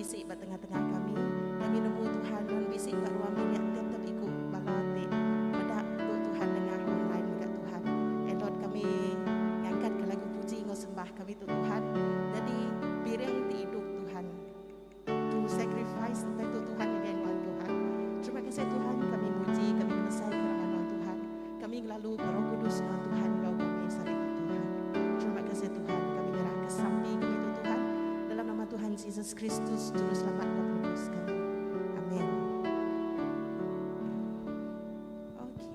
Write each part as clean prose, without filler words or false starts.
bisi ba tengah-tengah kami. Kami nemu Tuhan nuan bisi ba ruang bilik tiap-tiap iku bala ti meda tu Tuhan nengah online mega Tuhan. And Lord kami ngangkatka lagu puji enggau sembah kami tu Tuhan nyadi piring ti idup Tuhan. To sacrifice utai tu Tuhan ngagai nuan Tuhan. Terima kasih Tuhan kami muji kami ngemesai ke raban nuan Tuhan. Kami ngelalu ke Roh Kudus nuan Tuhan enggau kami sehari tu Tuhan. Terima kasih Tuhan kami nyerah ke sampi kami tu Tuhan dalam nama Tuhan Jesus Kristus juru selamat dan penebus kami. Amen. Okay.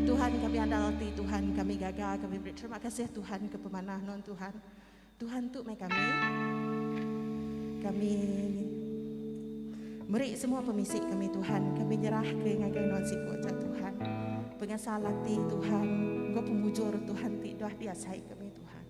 Tuhan kami andal ati Tuhan kami gaga kami beri terima kasih Tuhan ke pemanah nuan Tuhan. Tuhan tu meh kami. Kami meri semua pemisi kami Tuhan. Kami nyerah ke ngagai nuan siku aja Tuhan. Pengasal ati Tuhan, enggau pemujur Tuhan ti dah diasai kami Tuhan.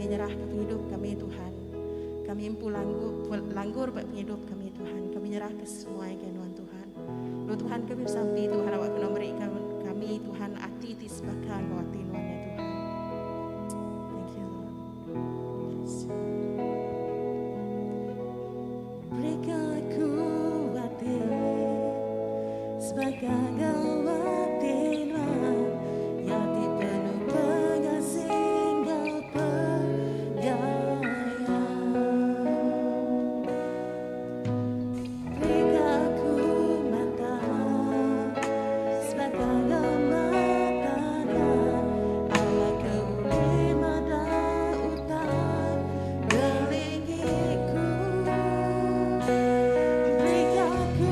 Kami nyerah ke pengidup kami Tuhan. Kami empu langgur, langgur ba pengidup kami Tuhan. Kami nyerah ke semua ke nuan Tuhan. Lalu Tuhan kami besampi Tuhan awak kena beri kami Tuhan ati ti sebaka enggau ati nuan ya Tuhan. Thank you Lord. Bless you. Berikan aku ati sebaka enggau ati nuan ya ti penuh pengasih enggau penyayang. Berikan aku mata sebaka enggau mata nuan awak ke ulih meda utai ngelingiku. Berikan aku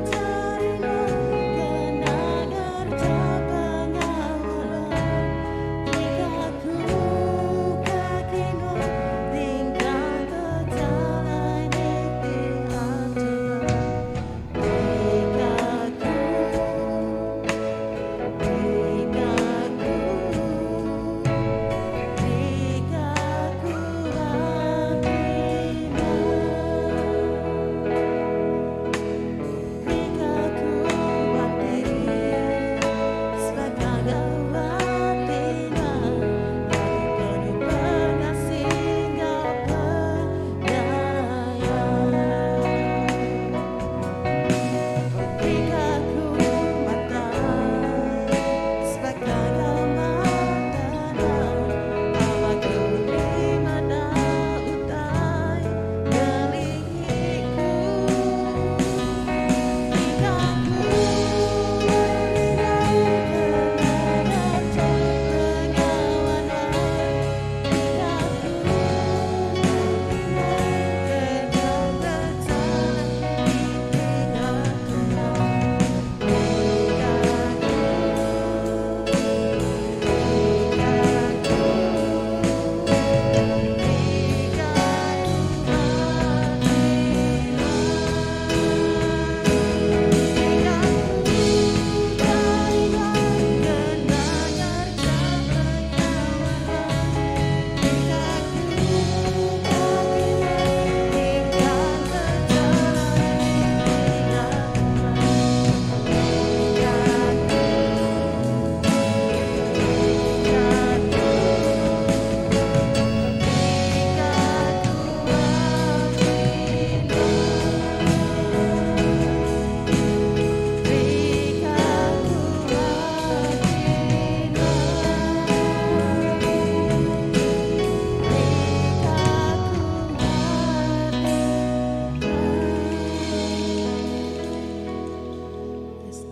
jari nuan kena ngerja pengawa nuan. Berikan aku kaki nuan tinggal bejalai nitih atur nuan. Berikan aku, berikan aku, berikan aku hati nuan. Berikan aku hati sebaka enggau ati nuan ya ti penuh pengasih enggau penyayang. Berikan aku mata sebaka enggau mata nuan awak ke ulih meda utai ngelingiku. Berikan aku kena ngerja pengawa nuan. Berikan aku kena bejalai nitih atur nuan. Berikan aku, berikan aku, berikan aku hati nuan. Berikan aku jari nuan kena ngerja pengawa nuan. Berikan aku kaki nuan tinggal bejalai nitih atur nuan. Berikan aku, berikan aku, berikan aku hati nuan. Berikan aku hati nuan. Berikan aku hati nuan. Yes.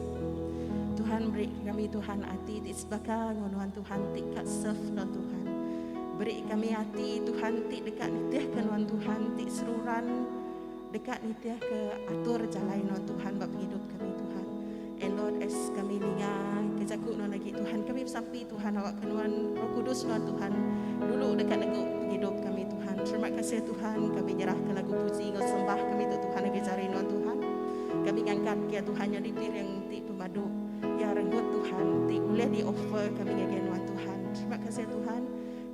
Tuhan beri kami Tuhan ati ti sebaka enggau nuan Tuhan ti ka serve nuan Tuhan. Beri kami ati Tuhan ti deka nitih ke nuan Tuhan ti seruran deka nitih ke atur jalai nuan Tuhan ba pengidup kami Tuhan. And Lord as kami ninga ke jaku nuan lagi Tuhan kami besampi Tuhan awak ke nuan Roh Kudus nuan Tuhan dulu deka negu pengidup kami Tuhan. Terima kasih Tuhan kami nyerah ke lagu puji enggau sembah kami tu Tuhan ngagai jari nuan Tuhan. Kami ngangkat ke Tuhan nyadi piring ti pemadu ya renggut Tuhan ti boleh di offer kami ngagai nuan Tuhan. Terima kasih Tuhan.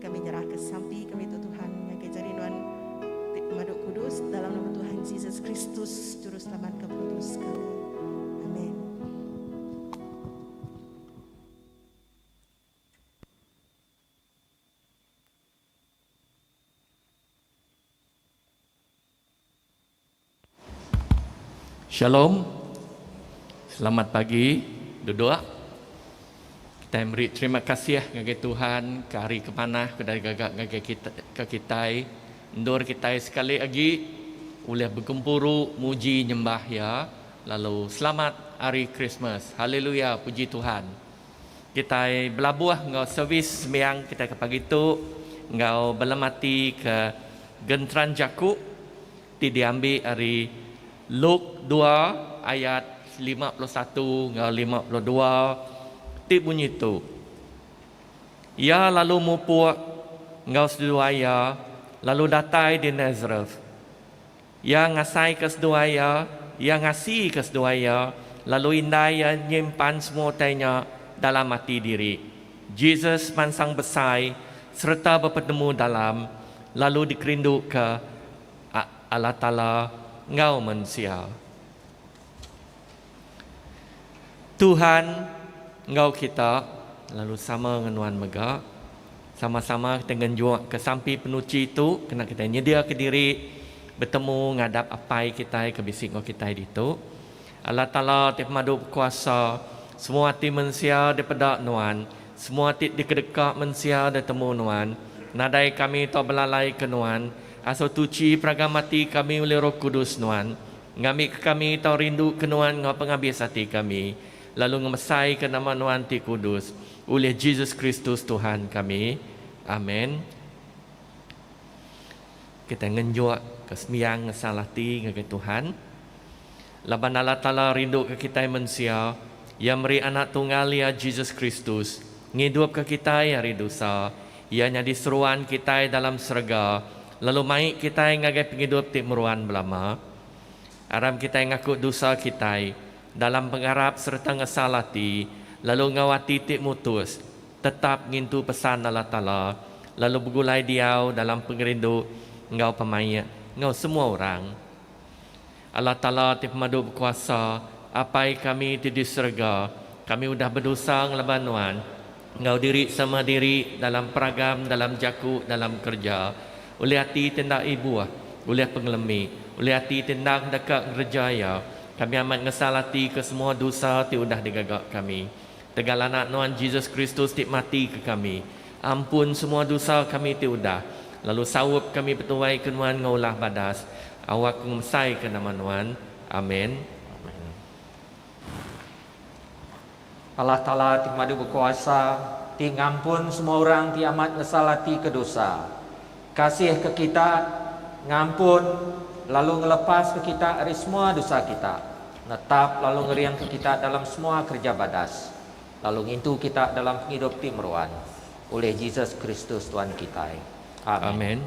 Kami nyerah ke sampi kami tu Tuhan ngagai jari nuan ti pemadu kudus dalam nama Tuhan Jesus Kristus juru selamat keputus kami. Amin. Shalom. Selamat pagi. Duduk. Kita beri terima kasih ngagai Tuhan ke hari ke manah ke udah digaga ngagai kita ke kitai. Endur kitai sekali agi ulih begempuru muji nyembah iya lalu selamat hari Krismas. Haleluya puji Tuhan. Kitai belabuh enggau servis sembiang kitai ke pagi tu enggau belemati ke genteran jaku ti diambi ari Luke dua ayat 51 enggau 52 ti bunyi tu, Iya lalu mupuk enggau seduai iya lalu datai di Nazareth. Iya ngasaika seduai iya, iya ngasika seduai iya, lalu indai iya nyimpan semua utai nya dalam ati diri. Jesus mansang besai sereta bepenemu dalam lalu dikerinduka Allah Taala enggau mensia. Tuhan enggau kita lalu sama ngenuan mega. Sama-sama kita ngenjuk ke sampi penuchi tu kena kita nyediaka diri betemu ngadap Apai kitai ke bisi enggau kitai ditu. Allah Taala ti pemadu bekuasa, semua ati mensia dipeda Nuan, semua ti dikedeka mensia ditemu Nuan. Nadai kami tau belalai ke Nuan. Asuh tuchi peragam ati kami ulih Roh Kudus Nuan. Ngambika kami tau rinduka Nuan enggau pengabis ati kami, lalu ngemesaika nama Nuan ti kudus, ulih Jesus Kristus Tuhan kami. Amen. Kitai ngenjukka sembiang ngesal ati ngagai Tuhan. Laban Allah Taala rinduka kitai mensia, Iya meri Anak Tunggal Iya Jesus Kristus, ngidupka kitai ari dosa. Iya nyadi seruan kitai dalam serega, lalu mai kitai ngagai pengidup ti meruan belama. Aram kitai ngaku dosa kitai dalam pengarap sereta ngesal ati, lalu enggau ati ti mutus, tetap ngintu pesan Allah Taala, lalu begulai diau dalam pengerindu enggau pemaik enggau semua orang. Allah Taala ti Pemadu Bekuasa, Apai kami ti di serega, kami udah bedosa ngelaban Nuan, enggau diri sama diri dalam peragam, dalam jaku, dalam kereja, ulih ati ti enda ibuh, ulih pengelemi, ulih ati ti endang deka ngereja iya. Kami amat ngesal ati ke semua dosa ti udah digaga kami. Tegal Anak Nuan Jesus Kristus ti mati ke kami, ampun semua dosa kami ti udah, lalu saup kami betuai ke Nuan enggau ulah badas, Awak ngemesaika nama Nuan. Amen. Allah Taala ti Pemadu Bekuasa, ti ngampun semua orang ti amat ngesal ati ke dosa. Kasih ke kita, ngampun, lalu ngelepaska kita ari semua dosa kita, netap lalu ngeringka kita dalam semua kereja badas, lalu ngintu kita dalam pengidup ti meruan, ulih Jesus Kristus Tuan kitai. Amen. Amen.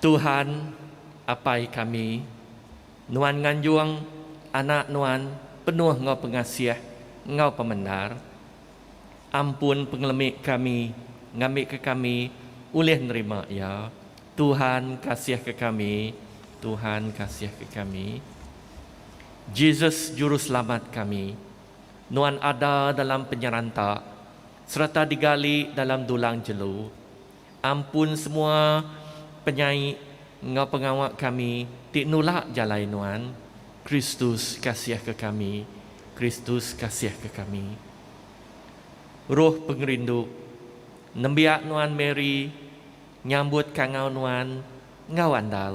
Tuhan, Apai kami, Nuan nganjung Anak Nuan penuh enggau pengasih enggau pemendar. Ampun pengelemi kami ngambika kami ulih nerima Iya. Tuhan kasihka kami, Tuhan kasihka kami. Jesus Juruselamat kami, Nuan ada dalam penyeranta sereta digali dalam dulang jelu. Ampun semua penyai enggau pengawa kami ti nulak jalai Nuan. Kristus kasihka kami, Kristus kasihka kami. Roh pengerindu, nembiak Nuan Mary nyambut kangau Nuan enggau andal.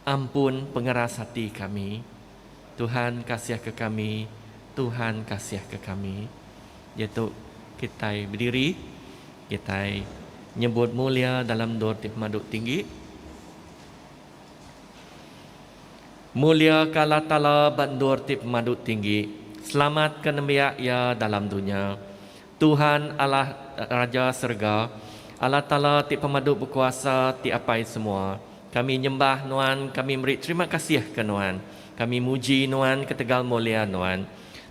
Ampun pengeras ati kami. Tuhan kasihka kami, Tuhan kasihka kami. Diatu kitai bediri, kitai nyebut mulia dalam endur ti pemadu tinggi. Mulia ka Allah Taala ba endur ti pemadu tinggi, selamat ka nembiak Iya dalam dunya. Tuhan Allah Raja serega, Allah Taala ti pemadu bekuasa ti Apai semua, kami nyembah Nuan, kami meri terima kasih ke Nuan. Kami muji Nuan ketegal mulia Nuan.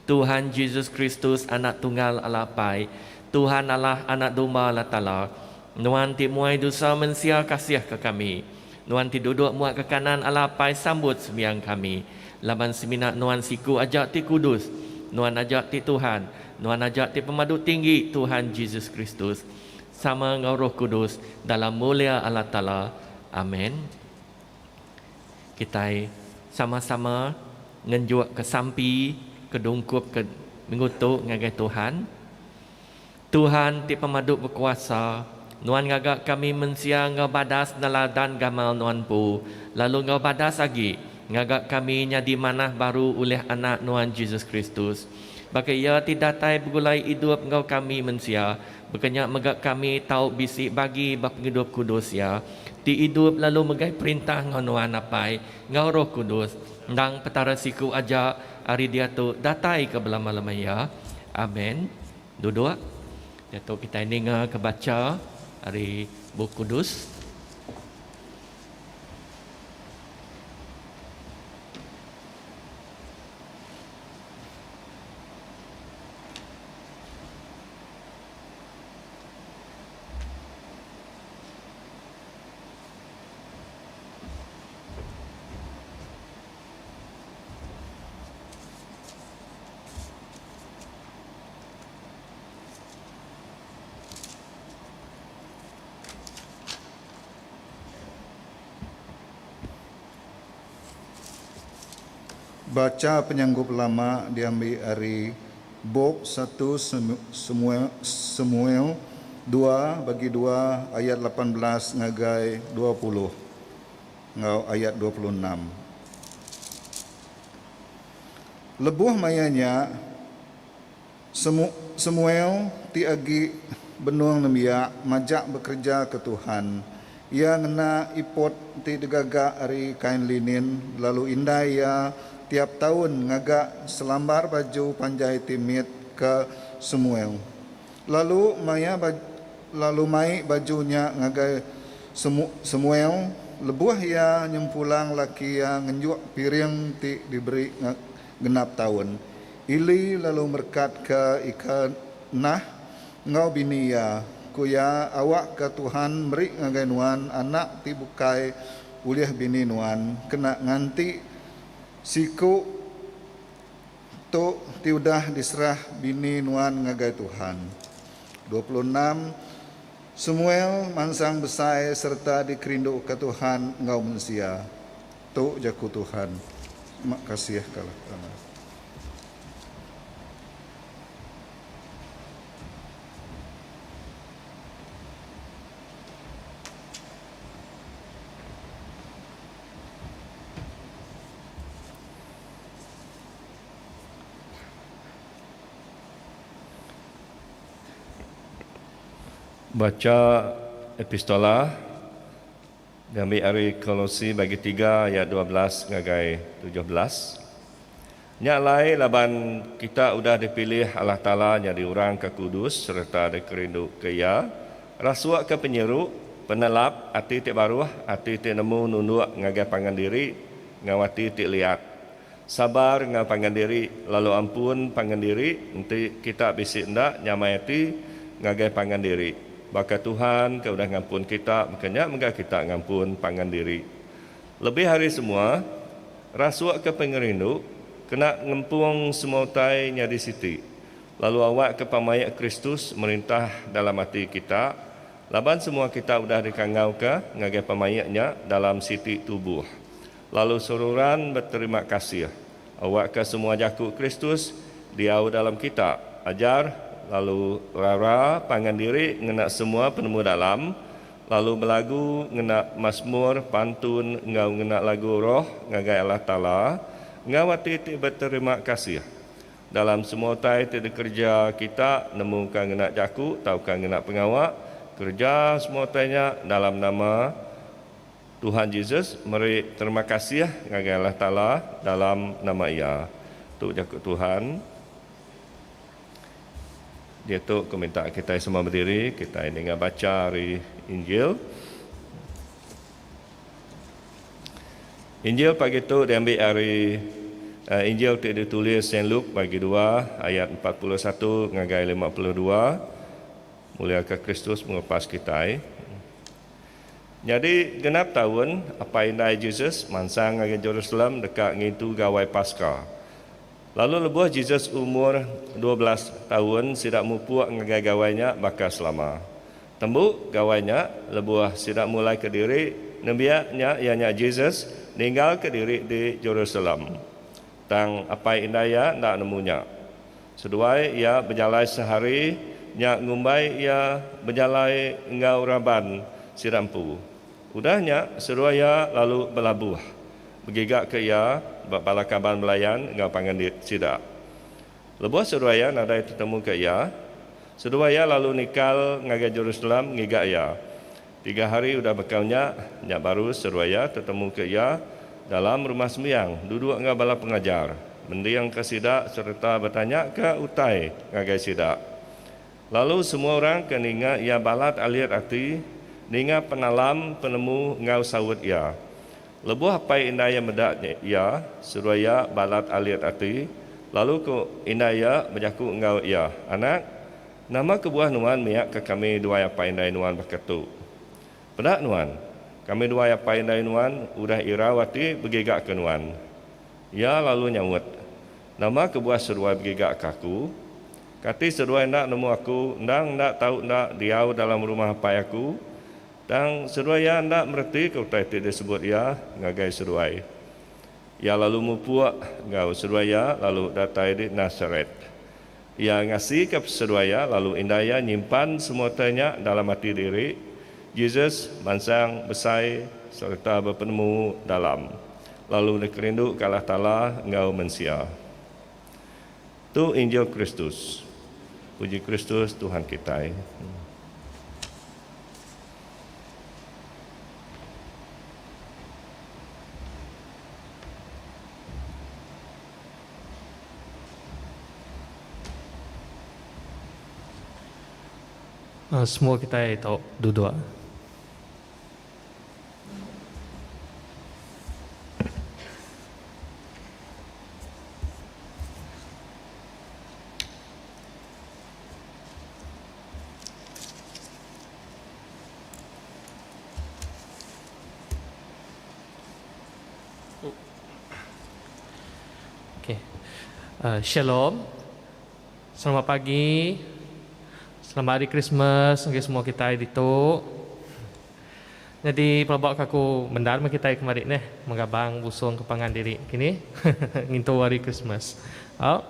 Tuhan Jesus Kristus Anak Tunggal Allah Apai, Tuhan Allah Anak Domba Allah Taala, Nuan ti muai dosa mensia kasih ke kami. Nuan ti duduk muak ke kanan Allah Apai sambut sembiang kami. Laban semina Nuan siku aja ti kudus, Nuan aja ti Tuhan, Nuan aja ti Pemadu Tinggi, Tuhan Jesus Kristus, sama enggau Roh Kudus, dalam mulia Allah Taala. Amen. Kitai sama-sama ngenjukka sampi ke dungkup ke minggu tu ngagai Tuhan. Tuhan ti Pemadu Bekuasa, Nuan ngaga kami mensia enggau badas neladan gamal Nuan empu, lalu enggau badas agi ngaga kami nyadi manah baru ulih Anak Nuan Jesus Kristus. Baka Iya ti datai begulai idup enggau kami mensia, baka nya mega kami tau bisi bagi ba pengidup kudus Iya, ti idup lalu megai perintah enggau Nuan Apai enggau Roh Kudus, endang Petara siku aja ari diatu datai ke belama-lama iya. Amen. Duduk. Diatu kitai ninga ke bacha ari Bup Kudus. Bacha penyanggup lama diambi ari Bup satu Samuel dua bagi dua ayat 18 ngagai 20 enggau ayat 26. Lebuh maya nya, Samuel ti agi benung nembiak majak bekereja ke Tuhan. Iya ngena epod ti digaga ari kain linin lalu indai iya tiap taun ngaga selambar baju panjai ti mit ke Samuel. Lalu maya lalu mai baju nya ngagai Samuel lebuh iya nyempulang laki iya ngenjuk piring ti diberi genap taun. Eli lalu merekatka Elkanah enggau bini iya, ku iya, Awakka Tuhan meri ngagai nuan anak ti bukai ulih bini nuan, kena nganti siku tu ti udah diserah bini nuan ngagai Tuhan. 26, Samuel mansang besai sereta dikerinduka Tuhan enggau mensia. Tu jaku Tuhan. Terima kasih ka Allah Taala. Bacha Epistola Diambi ari Kolosi bagi tiga ayat 12 ngagai 17. Nya alai laban kita udah dipilih Allah Taala nyadi orang ke kudus sereta dikerinduka Iya, rasukka penyiru, penelap, ati ti baruh, ati ti nemu nunduk ngagai pangan diri, enggau ati ti liat. Sabar enggau pangan diri lalu ampun pangan diri enti kita bisi enda nyamai ati ngagai pangan diri. Baka Tuhan ke udah ngampun kita, baka nya mega kita ngampun pangan diri. Lebih ari semua, rasukka pengerindu kena ngempung semua utai nyadi siti, lalu awakka pemaik Kristus merintah dalam ati kita, laban semua kita udah dikangauka ngagai pemaik nya dalam siti tubuh. Lalu seruran beterima kasih. Awakka semua jaku Kristus diau dalam kita. Ajar lalu rara pangan diri ngena semua penemu dalam, lalu belagu ngena masmur, pantun enggau ngena lagu roh ngagai Allah Taala enggau ati ti beterima kasih. Dalam semua utai ti dikereja kita, nemuka ngena jaku tauka ngena pengawa, kereja semua utai nya dalam nama Tuhan Jesus meri terima kasih ngagai Allah Taala dalam nama Iya. Tu jaku Tuhan. Diatu ku minta kitai semua bediri, kitai ninga bacha ari Injil. Injil pagi tu diambi ari Injil ti ditulis Saint Luke bagi dua ayat 41 ngagai 52. Muliaka Kristus mengelepas kitai. Nyadi, genap taun, apai indai Jesus mansang ngagai Jerusalem deka ngintu Gawai Paska. Lalu lebuh Jesus umur 12 taun, sida mupuk ngagai gawai nya baka selama. Tembu gawai nya, lebuh sida mulaika diri, nembiak nya, iya nya Jesus, ninggalka diri di Jerusalem. Tang apai indai iya enda nemu nya. Seduai iya bejalai sehari nya ngumbai iya bejalai enggau raban sida empu. Udah nya seduai iya lalu belabuh begigaka iya ba bala kaban belayan enggau pangan sida. Lebuh seduai iya nadai tetemuka iya, seduai iya lalu nikal ngagai Jerusalem ngiga iya. Tiga hari udah bekau nya, nya baru seduai iya tetemuka iya dalam rumah sembiang, duduk enggau bala pengajar, mendingka sida sereta betanyaka utai ngagai sida. Lalu semua orang ke ninga iya balat alit ati ninga penalam penemu enggau saut iya. Lebuh apai indai iya meda iya, seduai iya balat alit ati, lalu ku indai iya bejaku enggau iya, Anak, Nama kebuah nuan miakka kami duai apai indai nuan baka tu? Peda nuan, kami duai apai indai nuan udah irau ati begigaka nuan. Iya lalu nyaut, Nama kebuah seduai begigaka aku? Kati seduai enda nemu aku endang enda tau enda diau dalam rumah apai aku? Tang seduai iya enda meretika utai ti disebut iya ngagai seduai. Iya lalu mupuk enggau seduai iya lalu datai di Nasaret. Iya ngasika seduai iya lalu indai iya nyimpan semua utai nya dalam ati diri. Jesus mansang besai sereta bepenemu dalam, lalu dikerinduka Allah Taala enggau mensia. Tu Injil Kristus. Puji Kristus Tuhan kitai. Semua kitai tau duduk. Okay. Shalom. Selamat pagi. Selamat hari Christmas ngagai semua kitai ditu. Nyadi pelaba ka aku bendar meh kitai kemari neh mengabang busung ke pangan diri kini ngintu hari Christmas. Au.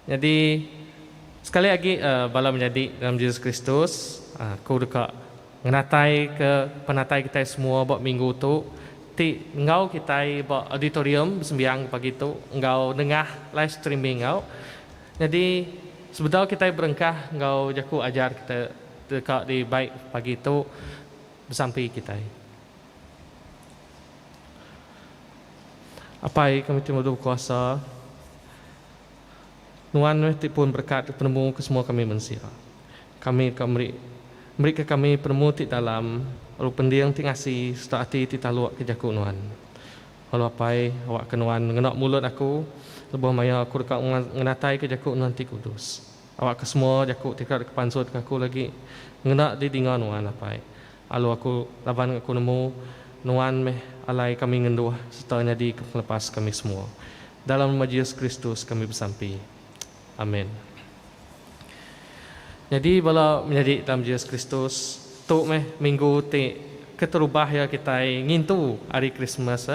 Nyadi sekali agi bala menyadi dalam Jesus Kristus aku deka ngenatai ke penatai kitai semua ba minggu tu ti enggau kitai ba auditorium besembiang pagi tu enggau nengah live streaming au. Nyadi sebedau kitai berengkah enggau jaku ajar kita deka dibai pagi tu besampi kitai. Apai kami ti Madu Bekuasa, Nuan meh ti pun berekat penemu ke semua kami mensia. Kami deka meri merika kami penemu ti dalam lalu pending ti ngasi sereta ati ti taluk ke jaku Nuan. Lalu Apai, awakka Nuan ngena mulut aku lebuh maya aku deka ngenataika jaku Nuan ti kudus. Awakka semua jaku ti ka dikepansutka aku lagi ngena didinga Nuan, Apai. Lalu aku laban aku nemu Nuan meh alai kami ngenduh sereta nyadika pengelepas kami semua. Dalam nama Jesus Kristus kami besampi. Amen. Nyadi bala menyadi dalam Jesus Kristus, tu meh minggu ti keterubah iya kitai ngintu Hari Krismas.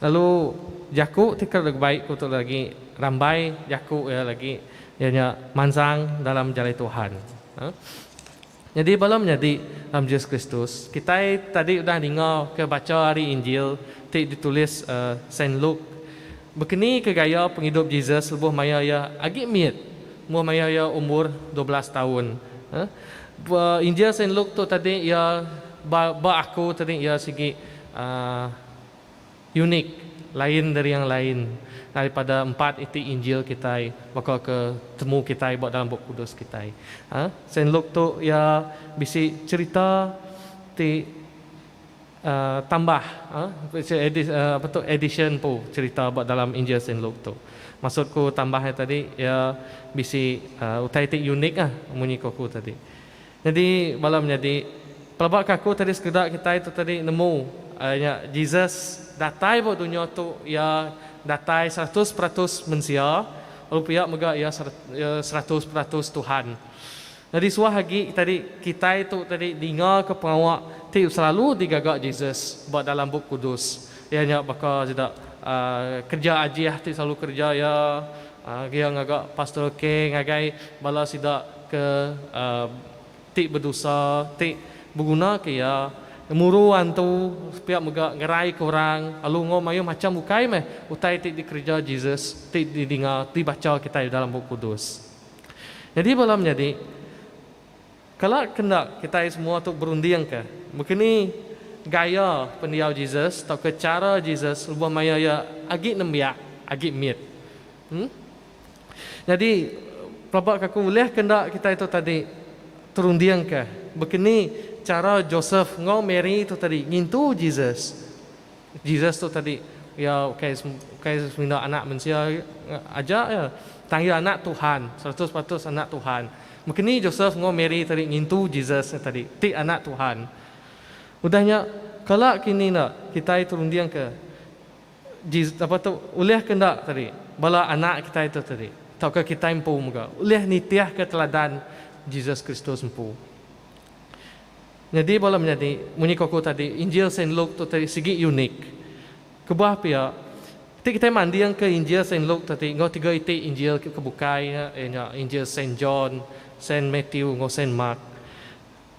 Lalu jaku ti ke baik ku tu lagi rambai jaku iya lagi iya nya mansang dalam jalai Tuhan. Nyadi bala menyadi dalam Jesus Kristus, kitai tadi udah ninga ke bacha ari Injil ti ditulis Saint Luke. Bekeni ke gaya pengidup Jesus lebuh maya iya agi mit, lebuh maya iya umur 12 taun. Ba Injil Saint Luke tu tadi iya ba ba aku tadi iya sigi Unik, lain dari yang lain daripada empat iti Injil kitai baka ke temu kitai ba dalam Bup Kudus kitai. Ha, Saint Luke tu iya bisi cherita ti uh, tambah ha, apa tu edition pu cherita ba dalam Injil Saint Luke tu. Maksud ku tambah nya tadi iya bisi uh, utai ti unik ah munyi ku aku tadi. Nyadi bala menyadi, pelaba ke aku tadi sekeda kitai tu tadi nemu nya Jesus datai ba dunya tu iya datai 100% mensia lalu pia mega iya 100% Tuhan. Nyadi suah agi tadi kitai tu tadi ninga ke pengawa ti selalu digaga Jesus ba dalam Bup Kudus iya nya baka sida kereja ajih ti selalu kereja iya iya ngaga pastoral care ngagai bala sida ke ti bedosa ti begunaka iya, ngemuru antu pia mega ngeraika orang lalu enggau mayuh macham ukai meh utai ti dikereja Jesus ti didinga dibacha kitai dalam Bup Kudus. Nyadi bala menyadi kala ke enda kitai semua tu berundingka bekeni gaya pendiau Jesus tauka chara Jesus lebuh maya iya agi nembiak agi mit. Em. Nyadi pelaba ke aku ulih ke enda kitai tu tadi terundingka bekeni chara Joseph enggau Mary tu tadi ngintu Jesus. Jesus tu tadi iya ukai ukai semina anak mensia aja iya tang iya anak Tuhan, 100% anak Tuhan. Bekeni Joseph enggau Mary tadi ngintu Jesus nya tadi ti anak Tuhan. Udah nya kala kini enda kitai terundingka Jesus apa tu ulih ke enda tadi bala anak kitai tu tadi tauka kitai empu mega ulih nitihka teladan Jesus Kristus empu. Nyadi bala menyadi munyi ko aku tadi Injil Saint Luke tu tadi sigi unik. Kebuah pia. Ti kitai manding ke Injil Saint Luke tadi enggau tiga iti Injil ke bukai nya iya nya Injil Saint John, Saint Matthew enggau Saint Mark.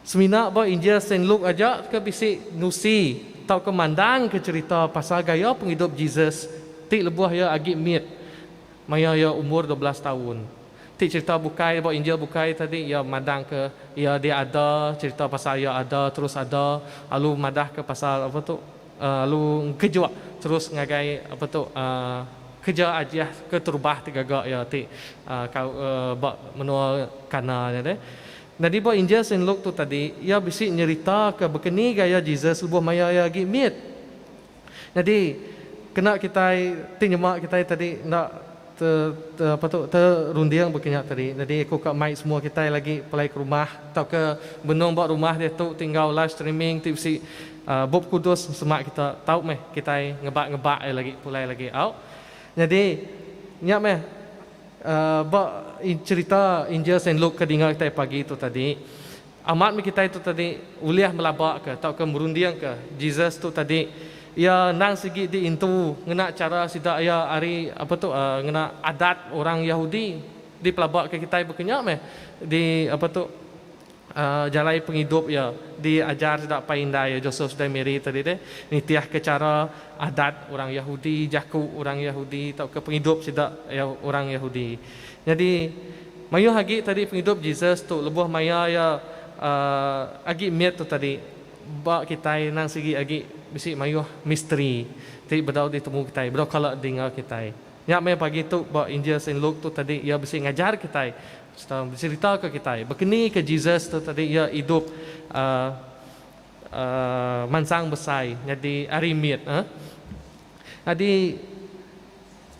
Semina ba Injil Saint Luke aja ke bisi nusi tauka mandangka cherita pasal gaya pengidup Jesus ti lebuh iya agi mit maya iya umur 12 taun. Ti cherita bukai ba Injil bukai tadi iya mandangka iya diada, cherita pasal iya ada terus ada lalu madahka pasal apa tu lalu engkejuk terus ngagai apa tu kereja ajih keterubah ti gaga iya ti ba menua Kana nya deh. Nyadi ba Injil Saint Luke tu tadi iya bisi nyeritaka bekeni gaya Jesus lebuh maya iya agi mit. Nyadi kena kitai ti nyema kitai tadi enda te te apa tu terunding baka nya tadi. Nyadi aku ka mai semua kitai lagi pulai ke rumah tauka benung ba rumah diatu ti enggau live streaming ti bisi Bup Kudus semak kita tau meh kitai ngebak-ngebak iya lagi pulai lagi au. Nyadi nya meh ba cherita Injil Saint Luke ke dinga kitai pagi tu tadi. Amat meh kitai tu tadi ulih melabaka tauka merundingka Jesus tu tadi iya endang sigi diintu ngena chara sida iya ari apa tu ngena adat orang Yahudi dipelabaka kitai baka nya meh di apa tu jalai pengidup iya diajar sida apai indai iya Joseph seduai Mary tadi deh nitihka chara adat orang Yahudi jaku orang Yahudi tauka pengidup sida iya orang Yahudi. Nyadi Mayuh agi tadi pengidup Jesus tu lebuh maya iya agi mit tu tadi ba kitai endang sigi agi bisi mayuh misteri ti bedau ditemu kitai bedau kala dinga kitai. Nya meh pagi tu ba Injil Saint Luke tu tadi iya bisi ngajar kitai sereta becherita ka kitai bekeni ke Jesus tu tadi iya idup uhh mansang besai nyadi ari mit. Nyadi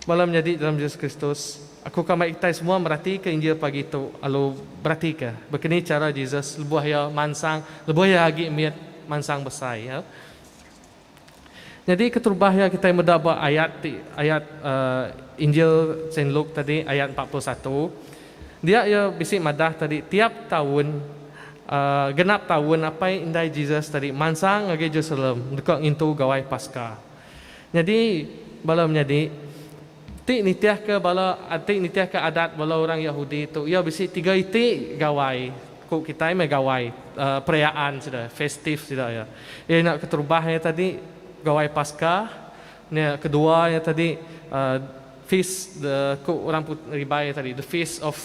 Bala menyadi dalam Jesus Kristus, aku ka mai kitai semua meratika Injil pagi tu lalu beratika bekeni chara Jesus lebuh iya mansang, lebuh iya agi mit mansang besai. Ya. Nyadi keterubah iya kitai meda ba ayat ti ayat uhh Injil Saint Luke tadi ayat 41 dia iya bisi madah tadi tiap taun uhh genap taun apai indai Jesus tadi mansang ngagai Jerusalem deka ngintu Gawai Paska. Nyadi, bala menyadi, ti nitihka bala ti nitihka adat bala orang Yahudi tu, iya bisi tiga iti gawai, ku kitai meh gawai perayaan sida, festive sida iya. Iya nya keterubah iya tadi Gawai Paskah, nya kedua iya tadi feast the ku orang ribai tadi the feast of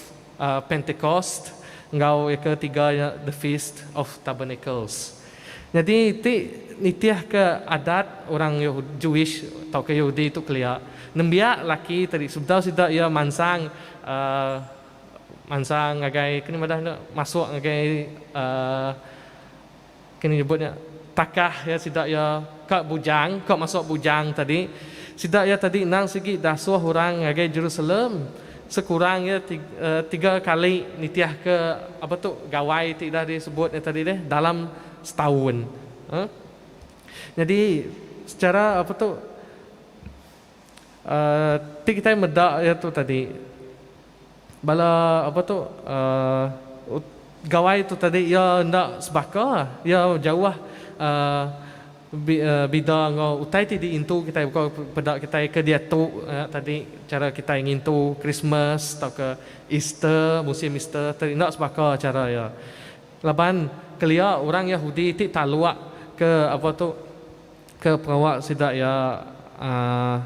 Pentecost enggau iya ketiga nya the feast of tabernacles. Nyadi ti nitihka adat orang Jewish tauka Yahudi tu kelia, nembiak laki tadi sebedau sida iya mansang uhh mansang ngagai keni madah nya masuk ngagai uhh keni nyebut nya takah iya sida iya ka bujang ka masuk bujang tadi sida iya tadi endang sigi dasuh orang ngagai Jerusalem sekurang iya tiga kali nitihka apa tu gawai ti dah disebut nya tadi deh dalam setaun. Nyadi secara apa tu uhh ti kitai meda iya tu tadi bala apa tu uhh gawai tu tadi iya enda sebaka iya jauh uhh Bida enggau utai ti diintu kitai baka peda kitai ke diatu tadi chara kitai ngintu Christmas tauka Easter musim Easter ti enda sebaka chara iya. Laban kelia orang Yahudi ti taluk ke apa tu ke pengawa sida iya uhh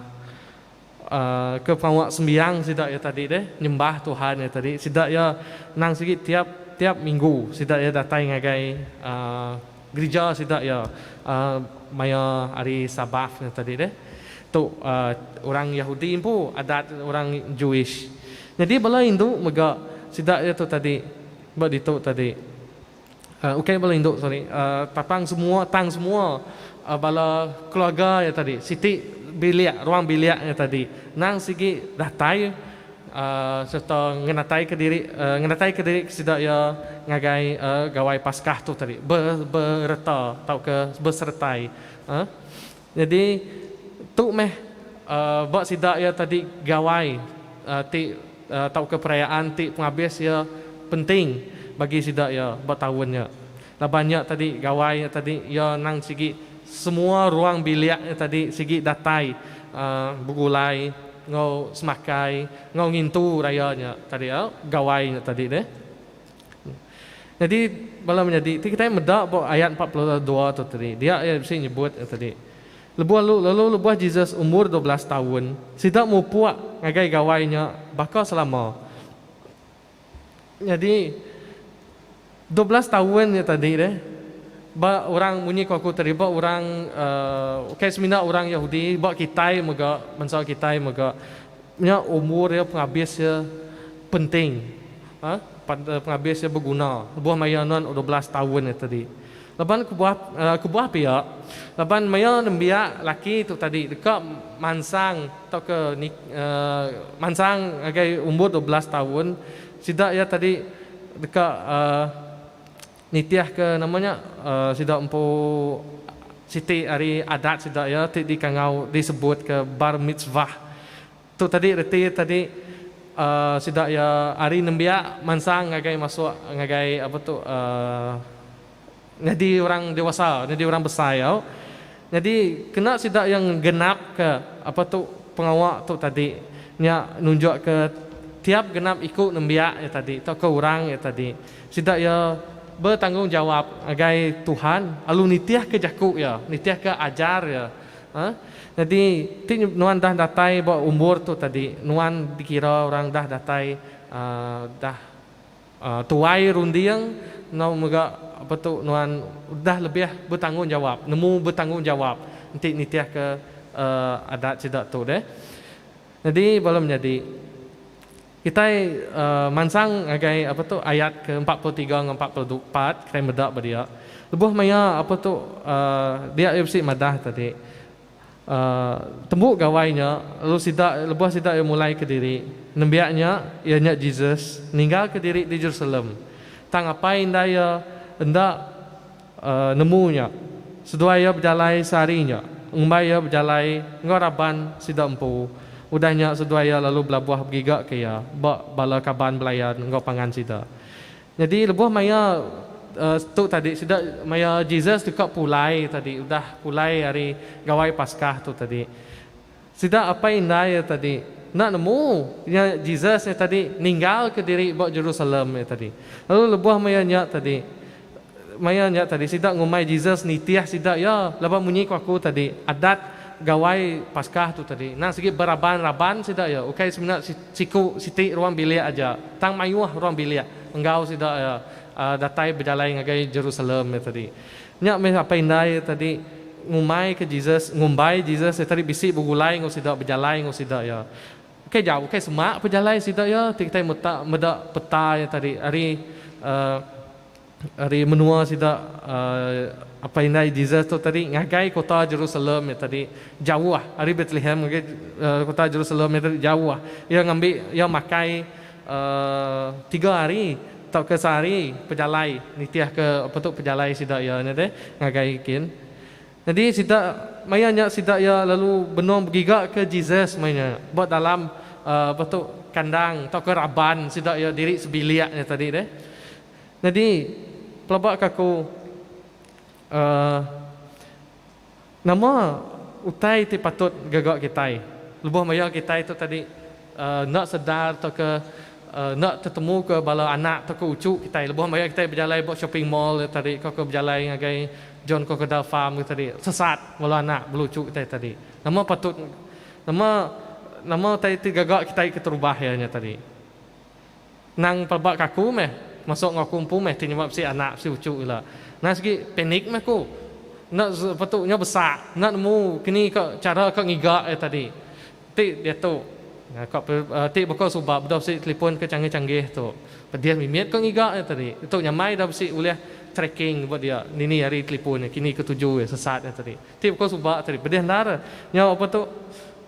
ke pengawa sembiang sida iya tadi deh nyembah Tuhan iya tadi sida iya nang sigi tiap tiap minggu sida iya datai ngagai uhh gerija sida iya uhh maya hari Sabbath nya tadi deh. Tu uhh orang Yahudi empu adat orang Jewish. Nyadi bala indu mega sida iya tu tadi ba ditu tadi uhh ukai bala indu sorry uhh tapang semua tang semua uhh bala keluarga iya tadi siti bilik ruang bilik iya tadi nang sigi datai uhh sereta ngenataika diri uhh ngenataika diri sida iya ngagai uhh Gawai Paskah tu tadi be bereta tauka beseretai uhh nyadi tu meh uhh ba sida iya tadi gawai uhh ti tauka perayaan ti pengabis iya penting bagi sida iya ba taun nya. Laban nya tadi gawai nya tadi iya nang sigi semua ruang bilik nya tadi sigi datai. begulai enggau semakai enggau ngintu raya nya tadi gawai nya tadi deh. Nyadi bala menyadi ti kitai meda ba ayat 42 tu tadi dia iya bisi nyebut nya tadi. Lebuh lalu lalu lebuh Jesus umur 12 taun sida mupuk ngagai gawai nya baka selama. Nyadi 12 taun nya tadi deh ba orang munyi ku aku tadi ba orang uhh ukai semina orang Yahudi ba kitai mega bansa kitai mega nya umur iya pengabis iya penting uhh pengabis iya beguna lebuh maya nuan 12 taun nya tadi. Laban kebuah kebuah pia laban maya nembiak laki tu tadi deka mansang tauka mansang ngagai umur 12 taun sida iya tadi deka nitihka nama nya sida empu siti ari adat sida iya ti dikangau disebutka bar mitzvah. Tu tadi reti tadi sida iya ari nembiak mansang ngagai masuk ngagai apa tu nyadi orang dewasa nyadi orang besai au. Nyadi kena sida iya ngenap ke apa tu pengawa tu tadi nya nunjuk ke tiap genap iku nembiak iya tadi tauka orang iya tadi sida iya betanggungjawab ngagai Tuhan lalu nitihka jaku iya nitihka ajar iya. Nyadi, ti nuan dah datai ba umur tu tadi, nuan dikira orang dah datai dah tuai runding enggau mega apa tu nuan udah lebih betanggungjawab, nemu betanggungjawab enti nitihka adat sida tu deh. Nyadi bala menyadi, kitai mansang ngagai apa tu ayat ke 43 enggau 44 kitai meda ba dia. Lebuh maya apa tu dia iya bisi madah tadi tembu gawai nya lalu sida lebuh sida iya mulai kediri nembiak nya iya nya Jesus ninggalka diri di Jerusalem. Tang apai indai iya enda nemu nya. Seduai iya bejalai sehari nya ngumbai iya bejalai enggau raban sida empu. Udah nya seduai iya lalu belabuh begigaka iya ba bala kaban belayan enggau pangan sida. Nyadi lebuh maya tu tadi sida maya Jesus deka pulai tadi udah pulai ari Gawai Paskah tu tadi. Sida apai indai iya tadi enda nemu nya Jesus nya tadi ninggalka diri ba Jerusalem nya tadi. Lalu lebuh maya nya tadi maya nya tadi sida ngumbai Jesus nitih sida iya laban munyi ku aku tadi adat Gawai Paskah tu tadi endang sigi beraban-raban sida iya ukai semina siku siti ruang bilik aja tang mayuh ruang bilik enggau sida iya datai bejalai ngagai Jerusalem nya tadi. Nya meh apai indai iya tadi ngumbai ke Jesus ngumbai Jesus iya tadi bisi begulai enggau sida bejalai enggau sida iya. Ukai jauh ukai semak pejalai sida iya ti kitai meta meda peta iya tadi ari uhh Ari menua sida apai indai Jesus tu tadi ngagai kota Jerusalem nya tadi jauh ari Betlehem ngagai kota Jerusalem nya tadi jauh. Iya ngambi iya makai tiga hari tauka sehari pejalai nitihka apa tu pejalai sida iya nya deh ngagai kin. Nyadi sida maya nya sida iya lalu benung begigaka Jesus maya nya ba dalam apa tu kandang tauka raban sida iya diri sebilik nya tadi deh. Nyadi, pelaba ka aku uhh nama utai ti patut gaga kitai lebuh maya kitai tu tadi uhh enda sedar tauka uhh enda tetemu ke bala anak tauka uchu kitai lebuh maya kitai bejalai ba shopping mall tadi tauka bejalai ngagai John Crocodile Farm tadi sesat bala anak bala uchu kitai tadi. Nama patut nama nama utai ti gaga kitai keterubah iya nya tadi. Nang pelaba ka aku meh masuk enggau aku empu meh ti nyema bisi anak bisi uchu ila. Nang sigi panic meh aku. Enda petu nyau besak enda nemu kini ka cara ka ngiga iya tadi. Ti diatu ka ti baka suba bedau bisi telefon ke canggih-canggih tu. Pedih mimit ka ngiga iya tadi. Ditu nyamai dah bisi ulih tracking ba dia dini ari telefon iya kini ke tuju iya sesat iya tadi. Ti baka suba tadi pedih endar nyau apa tu.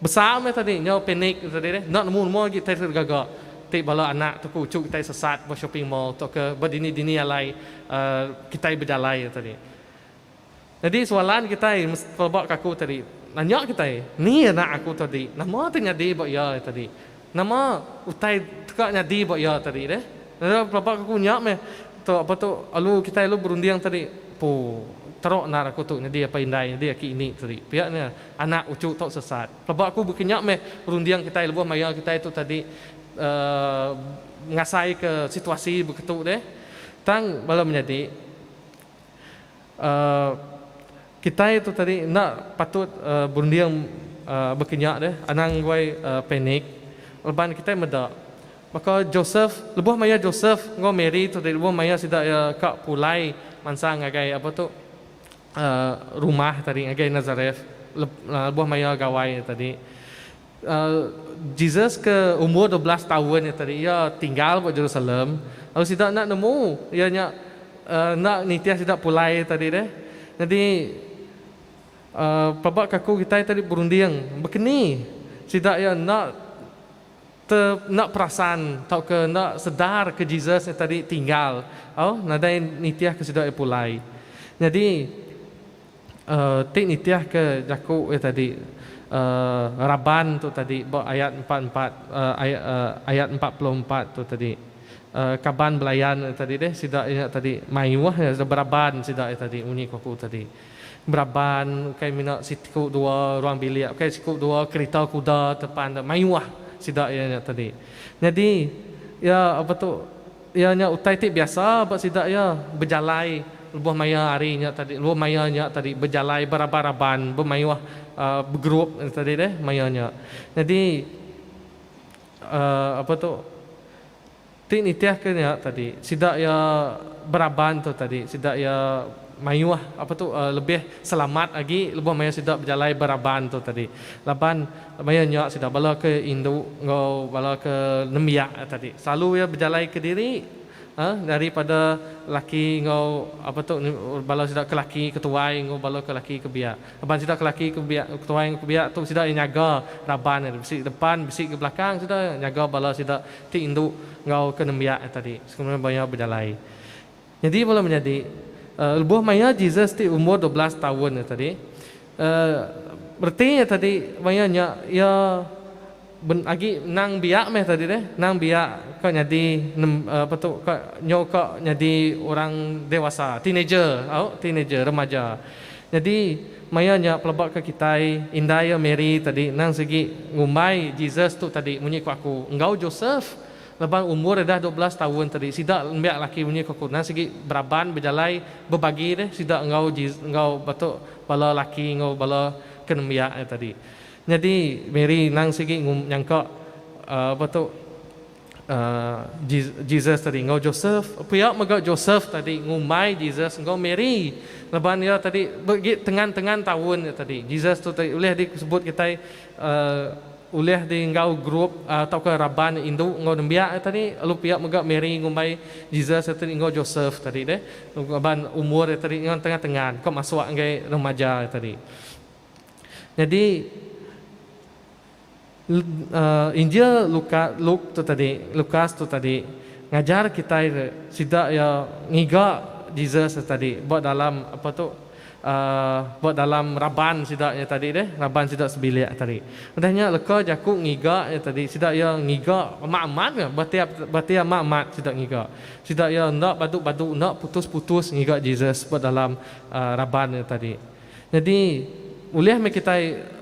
Besar meh tadi nyau panic tadi deh enda nemu nemu agi tai gaga ti bala anak tu uchu kitai sesat ba shopping mall tauka ba dini dini alai uhh kitai bejalai tadi. Nyadi soalan kitai pelaba ka aku tadi nanya kitai ni anak aku tadi nama ti nyadi ba iya tadi nama utai teka nyadi ba iya tadi deh. Pelaba ka aku nya meh tu apa tu lalu kitai lalu berunding tadi empu. Teruk endar aku tu nyadi apai indai nyadi aki ini tadi. Pia nya anak uchu tau sesat. Pelaba aku bekinya meh runding kitai lebuh maya kitai tu tadi uhh ngasai ke situasi beketu deh. Tang bala menyadi uhh kitai tu tadi enda patut uhh berunding uhh bekinya deh anang guai uhh panik laban kitai meda Baka Joseph, lebuh maya Joseph enggau Mary tu tadi lebuh maya sida iya ka pulai mansang ngagai apa tu uhh rumah tadi ngagai Nazareth lebuh maya gawai nya tadi. Uhh Jesus ke umur 12 taun nya tadi iya tinggal ba Jerusalem lalu sida enda nemu iya nya uhh enda nitih sida pulai tadi deh. Nyadi uhh pelaba ka aku kitai tadi berunding bekeni sida iya enda Te enda perasan tauka enda sedar ke Jesus nya tadi tinggal au nadai nitih ke sida iya pulai. Nyadi uhh ti nitih ke jaku iya tadi uhh raban tu tadi ba ayat 44 uhh ayat uhh ayat 44 tu tadi uhh kaban belayan iya tadi deh sida iya tadi mayuh iya beraban sida iya tadi munyi ku aku tadi. Beraban ukai mina siku dua ruang bilik ukai siku dua kerita kuda tepan mayuh sida iya nya tadi. Nyadi iya apa tu iya nya utai ti biasa ba sida iya bejalai lebuh maya hari nya tadi lebuh maya nya tadi bejalai beraban-raban bemayuh uhh begrup tadi deh maya nya. Nyadi uhh apa tu Ti nitihka nya tadi, sida iya beraban tu tadi, sida iya mayuh apa tu lebih selamat agi lebuh maya sida bejalai beraban tu tadi. Laban maya nya sida bala ke indu enggau bala ke nembiak tadi selalu iya bejalai kediri daripada laki enggau apa tu bala sida ke laki ke tuai enggau bala ke laki ke biak. Laban sida ke laki ke biak ke tuai enggau ke biak tu sida iya nyaga raban iya bisi depan bisi ke belakang sida nyaga bala sida ti indu enggau ke nembiak iya tadi sekumbai maya bejalai. Nyadi bala menyadi lebuh maya Jesus ti umur 12 taun iya tadi uhh reti iya tadi maya nya iya Ben agi nang biak meh tadi deh, nang biak ka nyadi nem apa tu ka nyau ka nyadi orang dewasa, teenager au teenager remaja. Nyadi maya nya peleba ka kitai indai iya Mary tadi nang sigi ngumbai Jesus tu tadi munyi ku aku enggau Joseph laban umur iya dah 12 taun tadi sida nembiak laki munyi ku aku nang sigi beraban bejalai bebagi deh sida enggau enggau ba tu bala laki enggau bala ke nembiak iya tadi. Nyadi Mary nang sigi nyangka apa tu Jesus tadi enggau Joseph. Pia mega Joseph tadi ngumbai Jesus enggau Mary laban iya tadi begi tengan-tengan taun iya tadi. Jesus tu tadi ulih disebut kitai ulih di enggau group tauka raban indu enggau nembiak iya tadi lalu pia mega Mary ngumbai Jesus iya tadi enggau Joseph tadi deh laban umur iya tadi enggau tengan-tengan ka masuk ngagai remaja iya tadi. Nyadi Injil Luka Luke tu tadi Lukas tu tadi ngajar kitai sida iya ngiga Jesus tu tadi ba dalam apa tu uhh ba dalam raban sida nya tadi deh raban sida sebilik tadi. Udah nya leka jaku ngiga nya tadi sida iya ngiga amat amat ka ba tiap ba tiap amat amat sida ngiga. Sida iya enda badu badu enda putus putus ngiga Jesus ba dalam uhh raban nya tadi. Nyadi, ulih meh kitai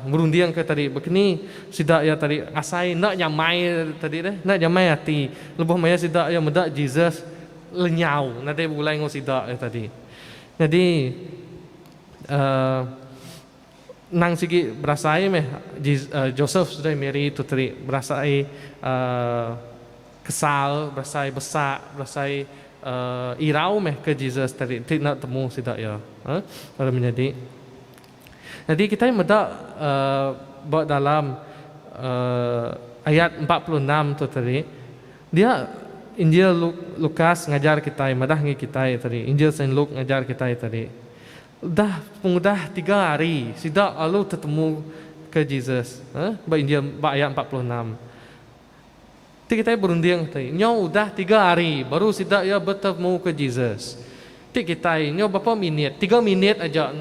ngerundingka tadi bekeni sida iya tadi asai enda nyamai tadi deh, enda nyamai ati lebuh maya sida iya meda Jesus lenyau nadai begulai enggau sida iya tadi. Nyadi uhh nang sigi berasai meh Joseph seduai Mary tu tadi berasai uhh Kesal, berasai besak, berasai irau meh ke Jesus tadi enti enda temu sida iya. Lalu menyadi. Nyadi kitai meda ba dalam ayat 46 tu tadi, dia Injil Lukas ngajar kitai madah ngi kitai tadi, Injil Saint Luke ngajar kitai tadi. Udah pengudah tiga hari sida lalu tetemu ke Jesus ba Injil ba ayat 46. Ti kitai berunding ti, nyau udah tiga hari baru sida iya betemuka Jesus. Ti kitai nyau berapa minit, tiga minit aja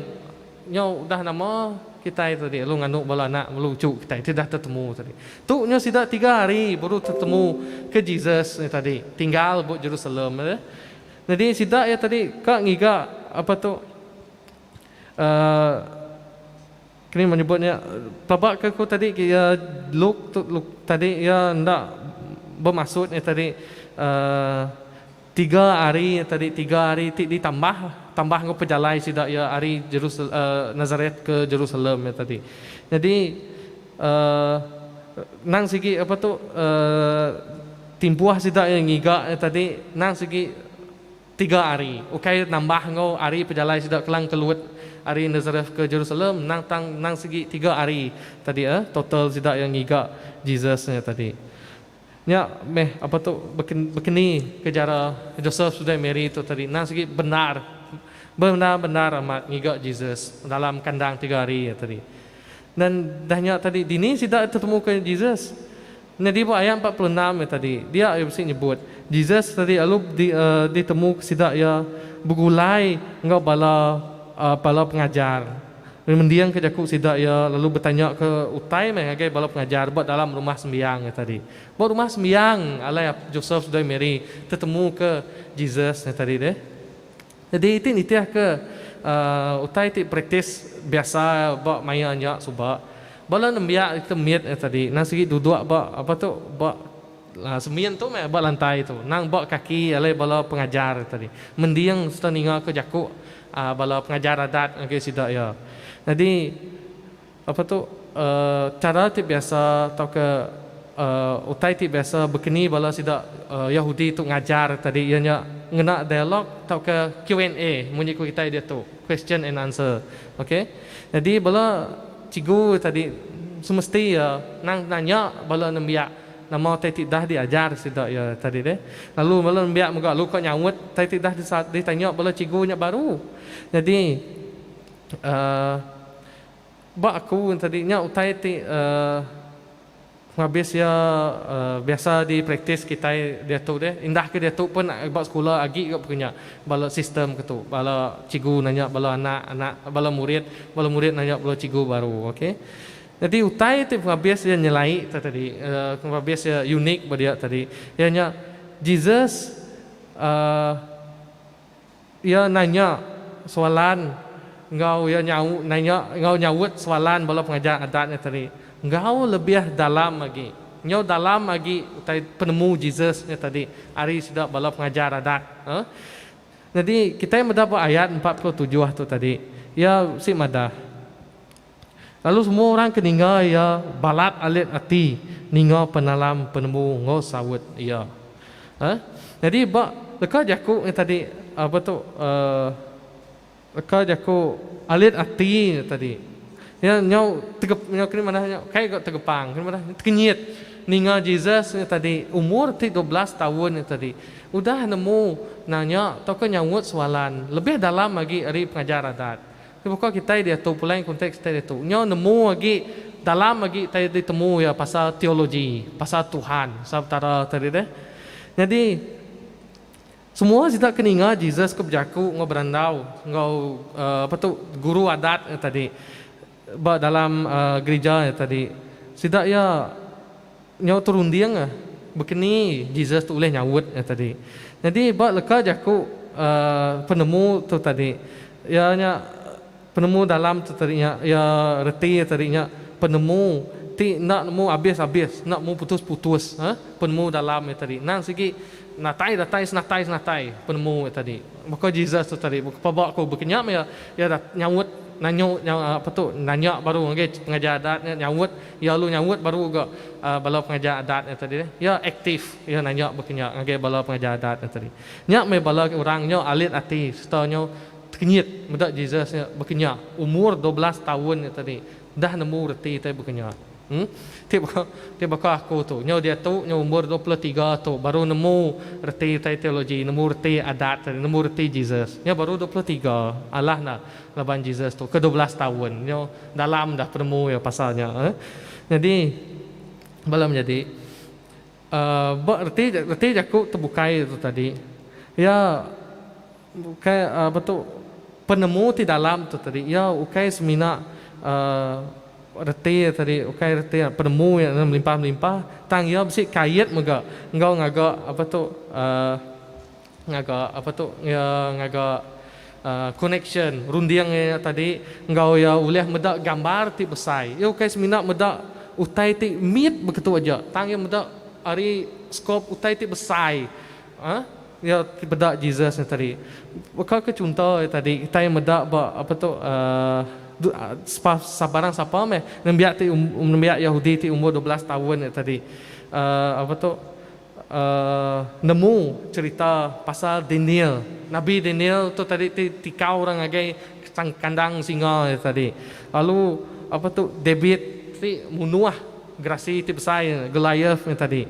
nyau udah nama kitai tadi lalu nganu bala anak bala uchu kitai ti udah tetemu tadi. Tu nyau sida tiga hari baru tetemu ke Jesus nya tadi tinggal ba Jerusalem. Nyadi sida iya tadi ka ngiga. apa tu uh, kini menyebut nya pelaba ke aku tadi iya Luke tu Luke tadi iya enda bemaksud nya tadi uh, Tiga hari tadi tiga hari ti ditambah tambah enggau pejalai sida iya ari Jerusal Nazaret ke Jerusalem iya tadi. Nyadi uhh nang sigi apa tu uhh timpuh sida iya ngiga iya tadi nang sigi tiga hari ukai nambah enggau hari pejalai sida kelang kelut ari Nazareth ke Jerusalem nang tang nang sigi tiga hari tadi uhh total sida iya ngiga Jesus nya tadi. Nya meh apa tu bekeni ke jara Joseph seduai Mary tu tadi endang sigi bendar bendar-bendar amat ngiga Jesus dalam kandang tiga hari iya tadi. Dan dah nya tadi dini sida tetemu ke Jesus. Nyadi ba ayat 46 iya tadi dia iya bisi nyebut Jesus tadi lalu di ditemu ke sida iya begulai enggau bala bala pengajar. Mendingka jaku sida iya lalu betanyaka utai meh ngagai bala pengajar ba dalam rumah sembiang nya tadi. Ba rumah sembiang alai Joseph seduai Mary tetemuka Jesus nya tadi deh. Nyadi ti nitihka utai ti praktis biasa ba maya nya suba, bala nembiak ke mit nya tadi nang sigi duduk ba apa tu ba semin tu meh ba lantai tu nang ba kaki alai bala pengajar tadi mending sereta ningaka jaku bala pengajar adat ngagai sida iya. Nyadi apa tu chara ti biasa tauka utai ti biasa bekeni bala sida Yahudi tu ngajar tadi iya nya ngena dialog tauka Q and A munyi ku kitai diatu, question and answer. Okay. Nyadi bala cikgu tadi semesti iya nang nanya bala nembiak Nama utai ti dah diajar sida iya tadi deh. Lalu bala nembiak mega lalu ka nyaut utai ti dah ditanya bala cikgu nya baru. Nyadi uhh ba aku tadi nya utai ti uhh pengabis iya uhh biasa dipraktis kitai diatu deh. Indah ke diatu pun ba sekula agi ga pun nya bala sistem ke tu. Bala cikgu nanya bala anak anak bala murid, bala murid nanya bala cikgu baru. Okay. Nyadi utai ti pengabis iya nyelai tu tadi, pengabis iya unik ba dia tadi, iya nya Jesus uhh iya nanya soalan enggau iya nyau nanya enggau nyaut soalan bala pengajar adat nya tadi enggau lebih dalam agi. Enggau dalam agi utai penemu Jesus nya tadi ari sida bala pengajar adat. Uhh Nyadi kitai meda ba ayat 47 tu tadi, iya bisi madah. Lalu semua orang ke ninga iya balat alit ati ninga penalam penemu enggau saut iya. Ee. Nyadi ba leka jaku nya tadi apa tu ee leka jaku alit ati nya tadi iya nyau tegep nyau kini madah nya kai ga tegepang kini madah tekenyit ninga Jesus nya tadi umur ti 12 taun nya tadi udah nemu nanya tauka nyaut soalan lebih dalam agi ari pengajar adat. Ti baka kitai diatu pulai konteks kitai diatu nyau nemu agi dalam agi tai ditemu iya pasal teologi, pasal Tuhan, pasal Petara tadi deh. Nyadi semua sida ke ninga Jesus ke bejaku enggau berandau enggau uhh apa tu guru adat nya tadi ba dalam uhh gerija nya tadi sida iya nyau terunding bekeni Jesus tu ulih nyaut nya tadi. Nyadi ba leka jaku uhh penemu tu tadi iya nya penemu dalam tu tadi nya iya reti iya tadi nya penemu ti enda nemu abis-abis enda nemu putus-putus uhh penemu dalam iya tadi. Endang sigi natai datai senatai senatai penemu iya tadi. Baka Jesus tu tadi pelaba ku baka nya meh iya nyaut nanyu apa tu nanya baru ngagai pengajar adat nya nyaut iya lalu nyaut baru ga bala pengajar adat nya tadi iya aktif iya nanya baka nya ngagai bala pengajar adat nya tadi. Nya meh bala orang nya alit ati sereta nya tekenyit meda Jesus nya baka nya umur 12 taun nya tadi dah nemu reti tai baka nya. Em ti baka ti baka aku tu nyau diatu nyau umur 23 tu baru nemu reti utai teologi nemu reti adat tadi nemu reti Jesus nya baru 23 alah enda laban Jesus tu ke 12 taun nyau dalam dah penemu iya pasal nya eh. Nyadi bala menyadi uhh ba reti reti jaku tebukai tu tadi iya ukai uhh betu penemu ti dalam tu tadi iya ukai semina uhh Reti iya tadi ukai reti penemu iya melimpah-melimpah tang iya bisi kait mega enggau ngaga apa tu uhh ngaga apa tu iya ngaga. Connection runding iya tadi enggau iya ulih meda gambar ti besai. Iya ukai semina meda utai ti mit beketu aja tang iya meda ari skop utai ti besai. Iya ti peda Jesus nya tadi. Baka ke chunto iya tadi kitai meda ba apa tu uhh sabarang sapa meh nembiak ti nembiak Yahudi ti umur 12 taun nya tadi uhh apa tu nemu cherita pasal Daniel. Nabi Daniel tu tadi ti tikau orang ngagai kandang singa iya tadi. Lalu apa tu David ti munuh gerasi ti besai Goliath nya tadi.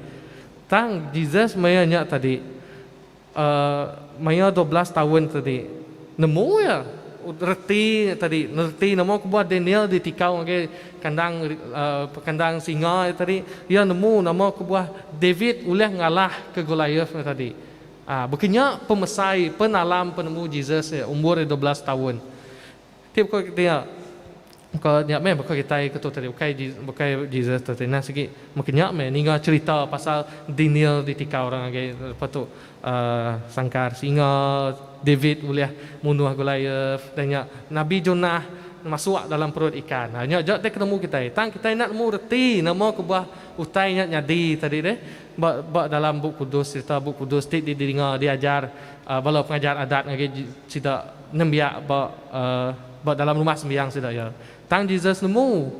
Tang Jesus maya nya tadi maya 12 taun tadi nemu iya reti nya tadi reti nama kebuah Daniel ditikau ngagai kandang kandang singa nya tadi iya nemu nama kebuah David ulih ngalahka Goliath nya tadi. Aaa baka nya pemesai penalam penemu Jesus nya umur iya 12 taun. Ti baka dia baka nya meh baka kitai ke tu tadi ukai bukai Jesus tu tadi nah sigi meka nya meh ninga cherita pasal Daniel ditikau orang ngagai lepa tu uhh sangkar singa David ulih munuh Goliath dah nya Nabi Jonah masuk dalam perut ikan. Ha nya aja ti ke nemu kitai tang kitai enda nemu reti nama kebuah utai nya nyadi tadi deh ba ba dalam Bup Kudus sereta Bup Kudus ti didinga diajar bala pengajar adat ngagai sida nembiak ba ba dalam rumah sembiang sida iya. Tang Jesus nemu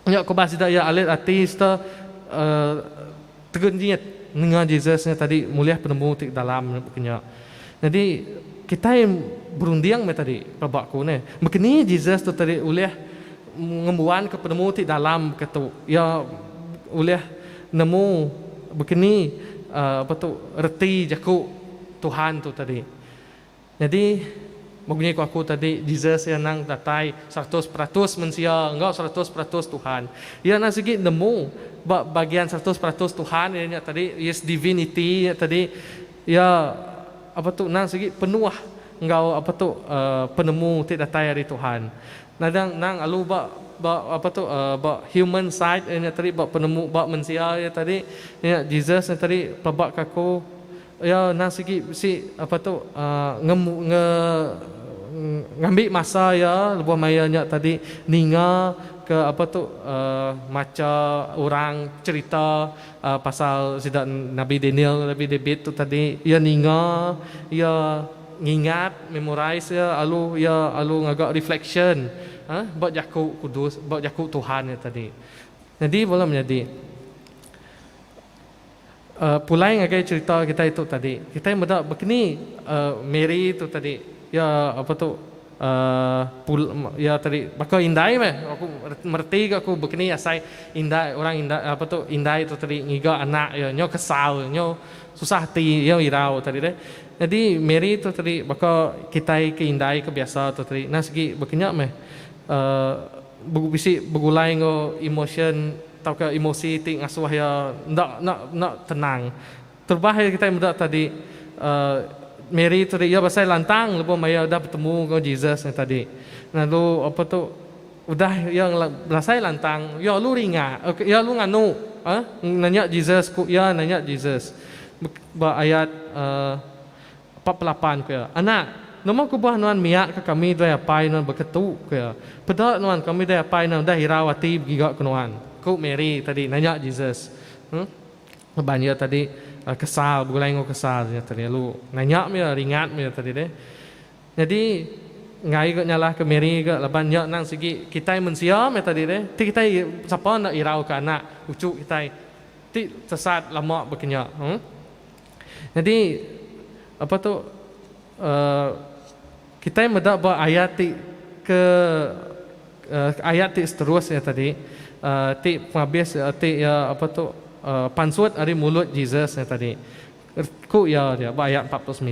nya ke bah sida iya alit ati sereta tegenyit ninga Jesus nya tadi mulih penemu ti dalam baka nya. Nyadi kitai berunding meh tadi pelaba aku neh. Baka ni Jesus tu tadi ulih ngembuanka penemu ti dalam baka tu. Iya ulih nemu baka ni apa tu reti jaku Tuhan tu tadi. Nyadi, munyi ku aku tadi, Jesus iya nang datai 100% mensia enggau 100% Tuhan. Iya nang sigi nemu ba bagian 100% Tuhan iya nya tadi, His divinity nya tadi, iya apa tu nang sigi penuh enggau apa tu uhh penemu ti datai ari Tuhan. Nadang nang alu ba ba apa tu uhh ba human side iya nya tadi ba penemu ba mensia iya tadi, nya Jesus nya tadi pelaba ka aku. Iya endang sigi bisi apa tu ngemu nge ngambi masa iya lebuh maya nya tadi ninga ke apa tu macha orang cherita pasal sida Nabi Daniel Nabi David tu tadi iya ninga iya ngingat memorize iya lalu iya lalu ngaga reflection ba jaku kudus ba jaku Tuhan nya tadi. Nyadi bala menyadi. Pulai ngagai cherita kitai tu tadi, kitai meda bekeni Mary tu tadi iya apa tu iya tadi baka indai meh aku mereti ga aku bekeni asai indai orang indai apa tu indai tu tadi ngiga anak iya nyau kesal nyau susah ati iya irau tadi deh. Nyadi Mary tu tadi baka kitai ke indai ke biasa tu tadi nah sigi bekenya meh bisi begulai enggau emosyen tauka emosi ti ngasuh iya enda enda enda tenang. Terubah iya kitai meda tadi uhh Mary tadi iya berasai lantang lebuh maya udah betemu enggau Jesus nya tadi. Lalu apa tu udah iya berasai lantang iya lalu ringat iya lalu nganu uhh nanya Jesus ku iya nanya Jesus ba ayat uhh 48 ku iya. Anak, nama kebuah nuan miak ke kami dai apai nuan beketu? ku iya. Peda nuan kami dai apai nuan udah irau ati begiga ke nuan. Ku Mary tadi nanya Jesus. Huh? Laban iya tadi kesal begulai enggau kesal iya tadi lalu nanya meh iya ringat meh iya tadi deh. Nyadi enggai ga nyalah ke Mary ga laban nya nang sigi kitai mensia meh tadi deh. Ti kitai sapa enda irau ke anak uchu kitai ti sesat lama bekenya. Huh? Nyadi apa tu uhh kitai meda ba ayat ti ke uhh ayat ti seterus nya tadi uhh ti pengabis ti iya apa tu uhh pansut ari mulut Jesus nya tadi. Ku iya dia ba ayat 49.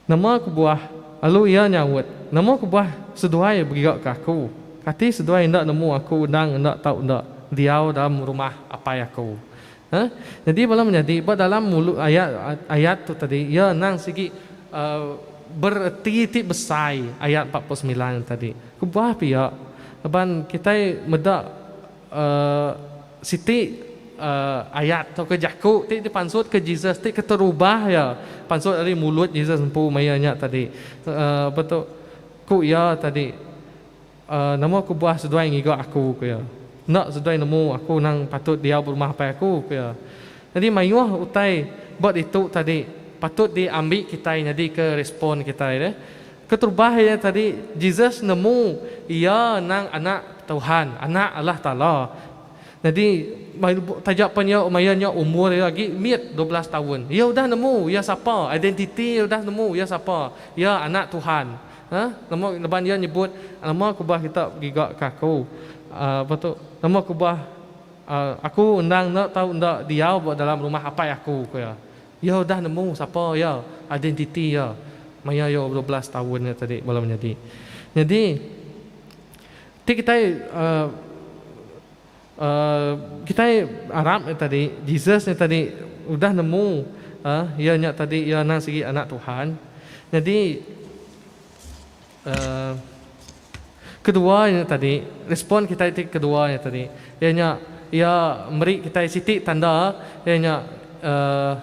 Nama kebuah? Lalu iya nyaut, Nama kebuah seduai begiga ke aku? Kati seduai enda nemu aku endang enda tau enda diau dalam rumah Apai aku? Heh. Nyadi bala menyadi ba dalam mulut ayat ayat tu tadi iya endang sigi uhh bereti ti besai ayat 49 tadi. Kebuah pia laban kitai meda uhh siti. uh, ayat tauka jaku ti dipansutka Jesus ti keterubah iya pansut ari mulut Jesus empu maya nya tadi. Uh, apa tu? Ku iya tadi, uh, nama kebuah seduai ngiga aku ku iya. Enda seduai nemu aku nang patut diau ba rumah apai aku ku iya. Nyadi mayuh utai ba ditu tadi patut diambi kitai nyadika respon kitai deh. Keterubah iya tadi, Jesus nemu iya nang Anak Tuhan, Anak Allah Taala. Nyadi, taja pen iya maya nya umur iya agi mit 12 taun, iya udah nemu iya sapa, identiti iya udah nemu iya sapa, iya Anak Tuhan. Ha? Nama laban iya nyebut, Nama kebuah kita begiga ke aku? Apa tu? Nama kebuah aku endang enda tau enda diau ba dalam rumah Apai aku, ku iya. Iya udah nemu sapa iya, identiti iya maya iya 12 taun nya tadi bala menyadi. Nyadi ti kitai uhh uhh kitai arap nya tadi Jesus nya tadi udah nemu uhh iya nya tadi iya anang sigi anak Tuhan. Nyadi uhh kedua nya tadi respon kitai ti kedua nya tadi iya nya iya meri kitai siti tanda iya nya uhh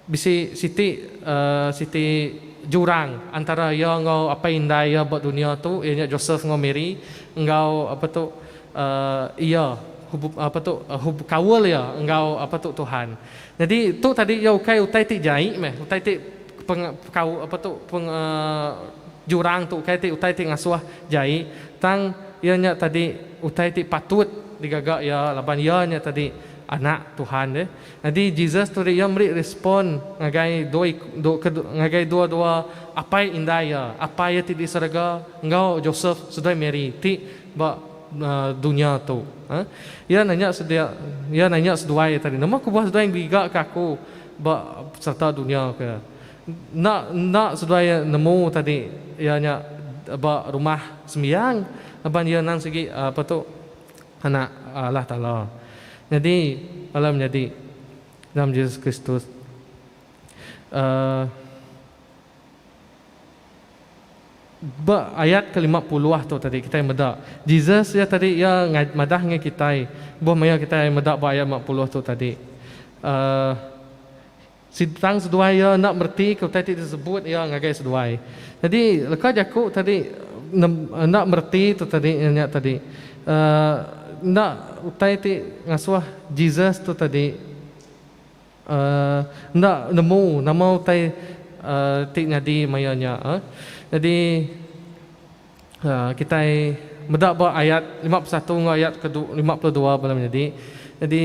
bisi siti uhh siti jurang antara iya enggau apai indai iya ba dunya tu iya nya Joseph enggau Mary enggau apa tu uhh iya hub apa tu hub kaul iya enggau apa tu Tuhan. Nyadi tu tadi iya ukai utai ti jai meh utai ti peng kau apa tu peng uhh jurang tu ukai ti utai ti ngasuh jai tang iya nya tadi utai ti patut digaga iya laban iya nya tadi anak Tuhan deh. Nyadi Jesus tu iya meri respon ngagai dua iku du ke ngagai dua-dua apai indai iya, apai iya ti di serega enggau Joseph seduai Mary ti ba dunya tu. Iya nanya sedia iya nanya seduai tadi nama kebuah seduai ngiga ke aku ba sereta dunya ke. Enda enda seduai nemu tadi iya nya ba rumah sembiang laban iya nang sigi apa tu anak Allah Taala. Nyadi bala menyadi dalam Jesus Kristus uhh ba ayat ke 50 tu tadi kitai meda Jesus iya tadi iya madah ngagai kitai buh maya kitai meda ba ayat 50 tu tadi uhh Tang seduai iya enda mereti ke utai ti disebut iya ngagai seduai. Nyadi leka jaku tadi enda mereti tu tadi iya nya tadi uhh enda utai ti ngasuh Jesus tu tadi uhh enda nemu nama utai uhh ti nyadi maya nya. Nyadi uhh kitai meda ba ayat 51 enggau ayat ke 52 bala menyadi. Nyadi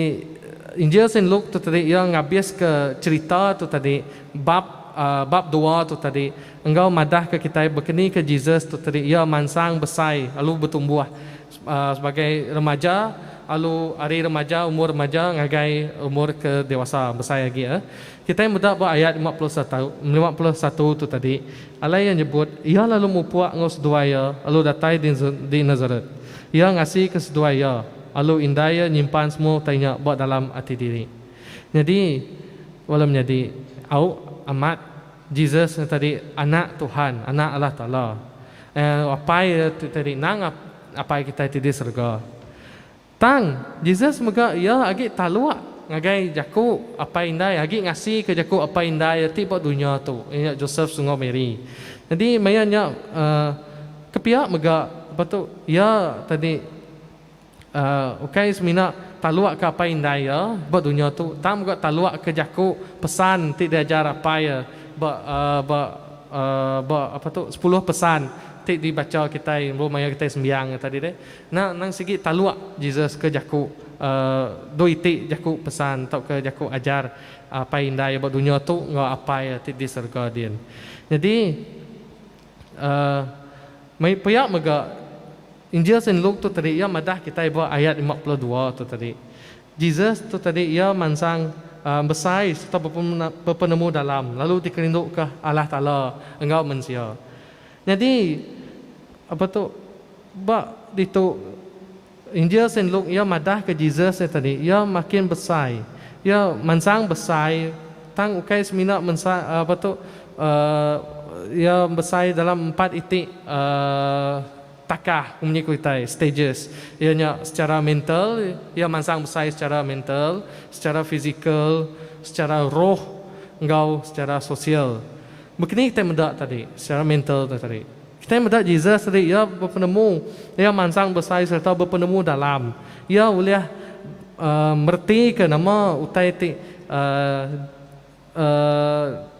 Injil Saint Luke tu tadi iya ngabiska cherita tu tadi bab uhh bab dua tu tadi enggau madahka kitai bekenika Jesus tu tadi iya mansang besai lalu betumbuh uhh sebagai remaja lalu ari remaja umur remaja ngagai umur ke dewasa besai agi. Kitai meda ba ayat 51 tu tadi, alai iya nyebut, Iya lalu mupuk enggau seduai iya, lalu datai di Nasaret. Iya ngasika seduai iya, lalu indai iya nyimpan semua utai nya ba dalam ati diri. Nyadi, bala menyadi, au, amat, Jesus nya tadi Anak Tuhan, Anak Allah Taala. Apai iya ti tadi endang Apai kitai ti di serega. Tang, Jesus mega iya agi taluk ngagai jaku apai indai, agi ngasika jaku apai indai iya ti ba dunya tu, iya nya Joseph enggau Mary. Nyadi maya nya uhh ke pia mega ba tu iya tadi uhh ukai semina taluk ke apai indai iya ba dunya tu tang mega taluk ke jaku pesan ti diajar apai iya ba uhh ba uhh ba apa tu sepuluh pesan ti dibacha kitai lebuh maya kitai sembiang tadi deh. Enda nang sigi taluk Jesus ke jaku dua iti jaku pesan tauka jaku ajar apai indai ba dunya tu enggau Apai ti di serega din. Nyadi mei pia mega Injil Saint Luke tu tadi iya madah kitai ba ayat 52 tu tadi. Jesus tu tadi iya mansang besai sereta bepenemu dalam lalu dikerinduka Allah Taala enggau mensia. Nyadi apa tu ba ditu Injil Saint Luke iya madahka Jesus nya tadi iya makin besai iya mansang besai tang ukai semina mensa apa tu uhh iya besai dalam empat iti uhh. takah munyi ku kitai stages iya nya secara mental iya mansang besai secara mental, secara fizikal, secara roh enggau secara sosial. Bekeni kitai meda tadi secara mental tu tadi. Kitai meda Jesus tadi iya bepenemu, iya mansang besai sereta bepenemu dalam. Iya ulih uhh meretika nama utai ti uhh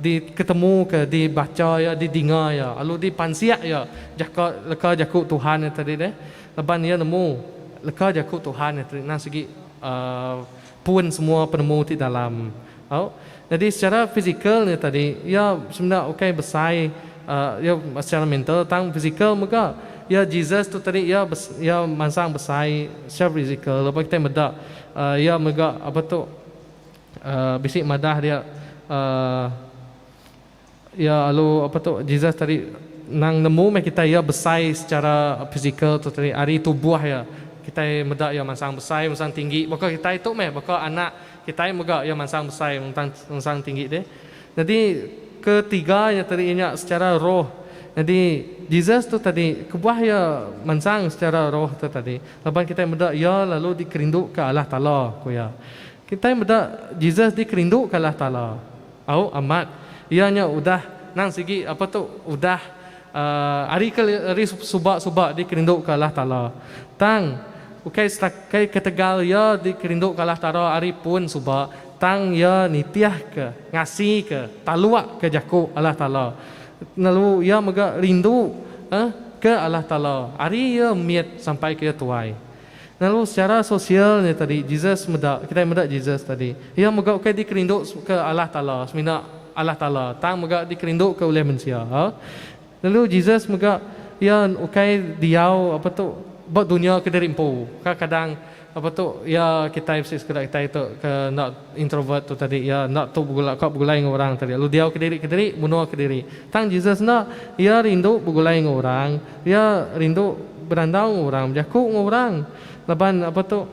Di ketemu ke di bacha iya di dinga iya lalu di pansik iya jaka leka jaku Tuhan nya tadi deh laban iya nemu leka jaku Tuhan nya tadi endang sigi uhh pun semua penemu ti dalam au. Jadi secara fizikal nya tadi iya semina ukai besai uhh iya secara mental tang fizikal mega iya Jesus tu tadi iya iya mansang besai secara fizikal laban kitai meda uhh iya mega ape tu. Bisi madah dia iya alu apa tu Jesus tadi nang nemu meh kitai iya besai secara fizikal tu tadi ari tubuh iya kitai meda iya mansang besai mansang tinggi baka kitai tu meh baka anak kitai mega iya mansang besai mansang tinggi deh. Nyadi ketiga nya tadi iya nya secara roh nyadi Jesus tu tadi kebuah iya mansang secara roh tu tadi laban kitai meda iya lalu dikerinduka Allah Taala ku iya. Kitai meda Jesus dikerinduka Allah Taala. Au, amat. Iya nya udah nang sigi apa tu udah uhh ari ke ari suba-suba dikerinduka Allah Taala. Tang, ukai setakai ketegal iya dikerinduka Allah Taala ari pun suba, tang iya nitihka, ngasika, talukka jaku Allah Taala. Lalu iya mega rindu uhh ke Allah Taala ari iya mit sampai ke iya tuai. Lalu secara sosial nya tadi Jesus meda, kitai meda Jesus tadi. Iya mega ukai dikerindu ke Allah Taala, semina Allah Taala, tang mega dikerindu ke ulih mensia. Lalu Jesus mega iya ukai diau apa tu ba dunya kediri empu. Kadang-kadang apa tu iya kitai bisi sekeda kitai tu ke enda introvert tu tadi iya enda tu begulai ka begulai enggau orang tadi lalu diau kediri-kediri menua kediri. Tang Jesus enda, iya rindu begulai enggau orang, iya rindu Berandau enggau orang, bejaku enggau orang. Laban apa tu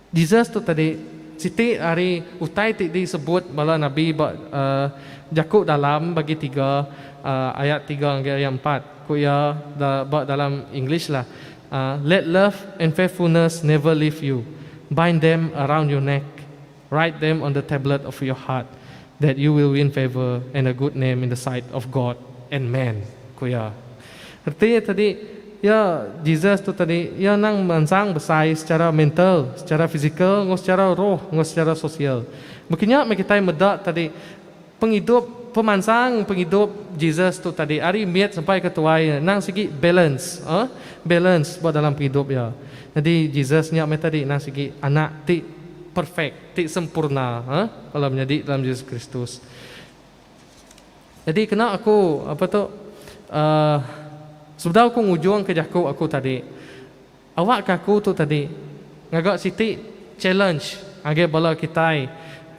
Jesus tu tadi siti ari utai ti disebut bala nabi ba uhh jaku dalam bagi tiga uhh ayat tiga ngagai ayat empat ku iya da ba dalam English lah uhh let love and faithfulness never leave you bind them around your neck write them on the tablet of your heart that you will win favor and a good name in the sight of God and man, ku iya. Reti iya tadi, iya Jesus tu tadi iya nang mansang besai secara mental, secara fizikal enggau secara roh enggau secara sosial. Baka nya meh kitai meda tadi pengidup pemansang pengidup Jesus tu tadi ari mit sampai ke tuai nang sigi balance uhh balance ba dalam pengidup iya. Nyadi Jesus nya meh tadi nang sigi anak ti perfect. Ti sempurna ha bala menyadi dalam Jesus Kristus. Nyadi kena aku apa tu uhh sebedau aku ngujung ke jaku aku tadi awak ke aku tu tadi ngaga siti challenge ngagai bala kitai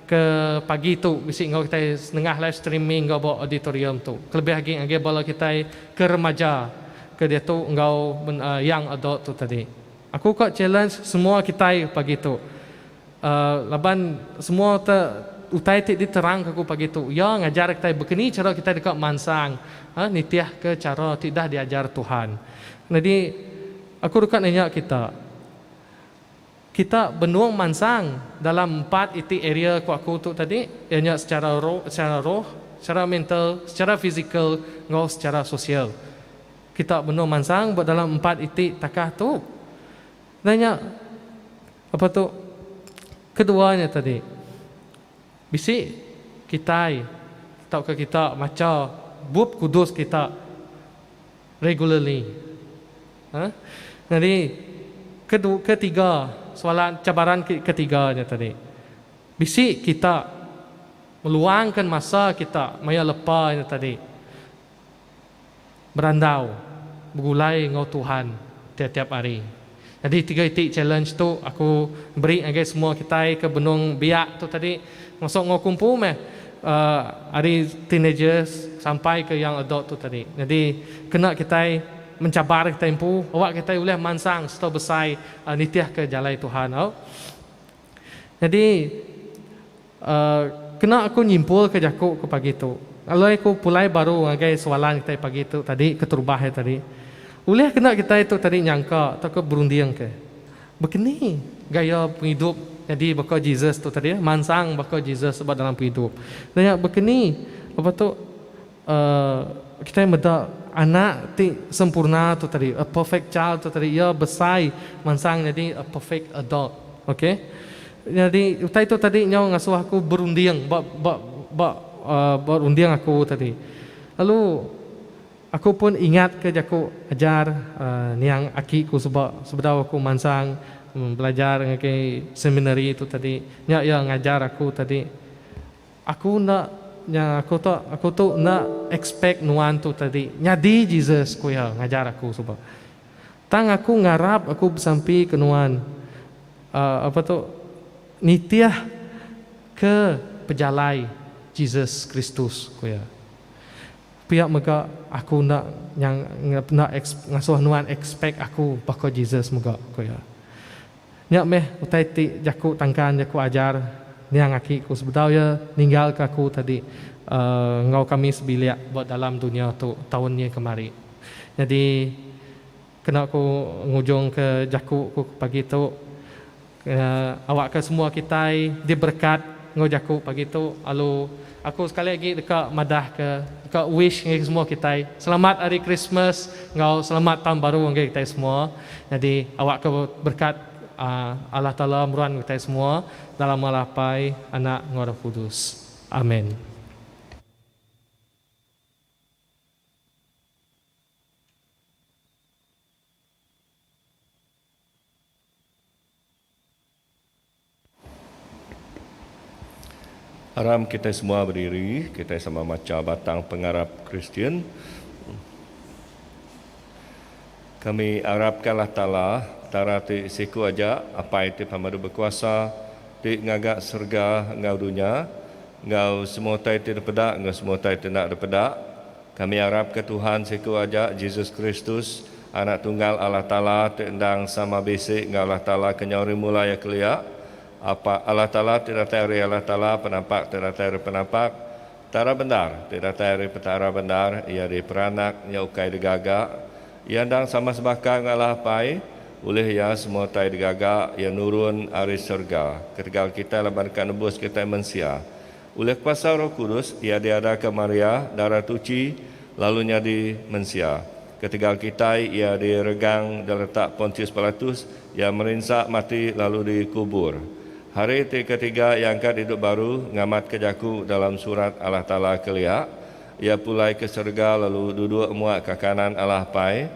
ke pagi tu bisi enggau kitai nengah live streaming enggau ba auditorium tu kelebih agi ngagai bala kitai ke remaja ke diatu enggau young adult tu tadi. Aku ka challenge semua kitai pagi tu. Laban semua te utai ti diterangka aku pagi tu iya ngajar kitai bekeni chara kitai deka mansang nitihka chara ti dah diajar Tuhan. Nyadi aku deka nanya kita, kita benung mansang dalam empat iti area ku aku tu tadi iya nya secara roh, secara roh, secara mental, secara fizikal enggau secara sosial. Kita benung mansang ba dalam empat iti takah tu. Dah nya apa tu kedua nya tadi bisi kitai tauka kita macha bup kudus kita regularly. Ha nyadi kedua ketiga soalan cabaran ketiga nya tadi bisi kita meluangkan masa kita maya lepa nya tadi. Berandau begulai enggau Tuhan tiap-tiap hari. Nyadi tiga iti challenge tu aku beri ngagai semua kitai ke benung biak tu tadi masuk enggau kumpu meh uhh ari teenagers sampai ke young adult tu tadi. Nyadi kena kitai mencabar kitai empu awak kitai ulih mansang sereta besai nitihka jalai Tuhan au. Nyadi uhh kena aku nyimpulka jaku ke pagi tu. Alai aku pulai baru ngagai soalan kitai pagi tu tadi keterubah iya tadi. Ulih kena kitai tu tadi nyangka tauka berunding ke bekeni gaya pengidup nyadi baka Jesus tu tadi mansang baka Jesus ba dalam pengidup. Nya bekeni apa tu uhh kitai meda anak ti sempurna tu tadi a perfect child tu tadi iya besai mansang nyadi a perfect adult. Ok. Nyadi utai tu tadi nyau ngasuh aku berunding ba ba ba uhh ba runding aku tadi. Lalu Aku pun ingat ke jaku ajar niang aki ku suba sebedau aku mansang belajar ngagai seminari tu tadi. Nya iya ngajar aku tadi. Aku enda nya aku tu aku tu enda expect nuan tu tadi nyadi Jesus ku iya ngajar aku suba. Tang aku ngarap aku besampi ke nuan apa tu nitih ke pejalai Jesus Kristus ku iya. Pia mega aku enda nyang enda ngasuh nuan expect aku baka Jesus mega, ku iya. Nya meh utai ti jaku tangkan jaku ajar niang aki ku sebedau iya ninggalka aku tadi enggau kami sebilik ba dalam dunya tu taun nyi kemari. Nyadi kena ku ngujungka jaku ku pagi tu awakka semua kitai diberekat enggau jaku pagi tu lalu aku sekali agi deka madahka deka wish ngagai semua kitai selamat hari Krismas enggau selamat taun baru ngagai kitai semua. Nyadi awakka berekat Allah Taala meruan kitai semua dalam Allah Apai, Anak enggau Roh Kudus. Amen. Aram kitai semua bediri, kitai sama macha batang pengarap Kristian. Kami arapka Allah Taala, Petara ti siku aja, Apai ti pemadu bekuasa, ti ngaga serega enggau dunya, enggau semua utai ti dipeda enggau semua utai ti enda dipeda. Kami arapka Tuhan siku aja, Jesus Kristus, Anak tunggal Allah Taala ti endang sama bisi enggau Allah Taala kenyau ari mula iya kelia, Apa, Allah Taala ti datai ari Allah Taala, Penampak ti datai ari Penampak, Petara bendar ti datai ari Petara bendar, Iya diperanak, nya ukai digaga. Iya endang sama sebaka enggau Allah Apai, ulih Iya semua utai digaga, Iya nurun ari serega ketegal kitai laban deka nebus kitai mensia. Ulih kuasa Roh Kudus, iya diadaka Maria, Dara Tuchi, lalu nyadi mensia. Ketegal kitai, iya diregang diletak Pontius Pilatus, iya merinsa, mati, lalu dikubur. Hari ti ketiga iya angkat idup baru, ngamatka jaku dalam Surat Allah Taala kelia, iya pulai ke serega lalu duduk muak ka kanan Allah Apai.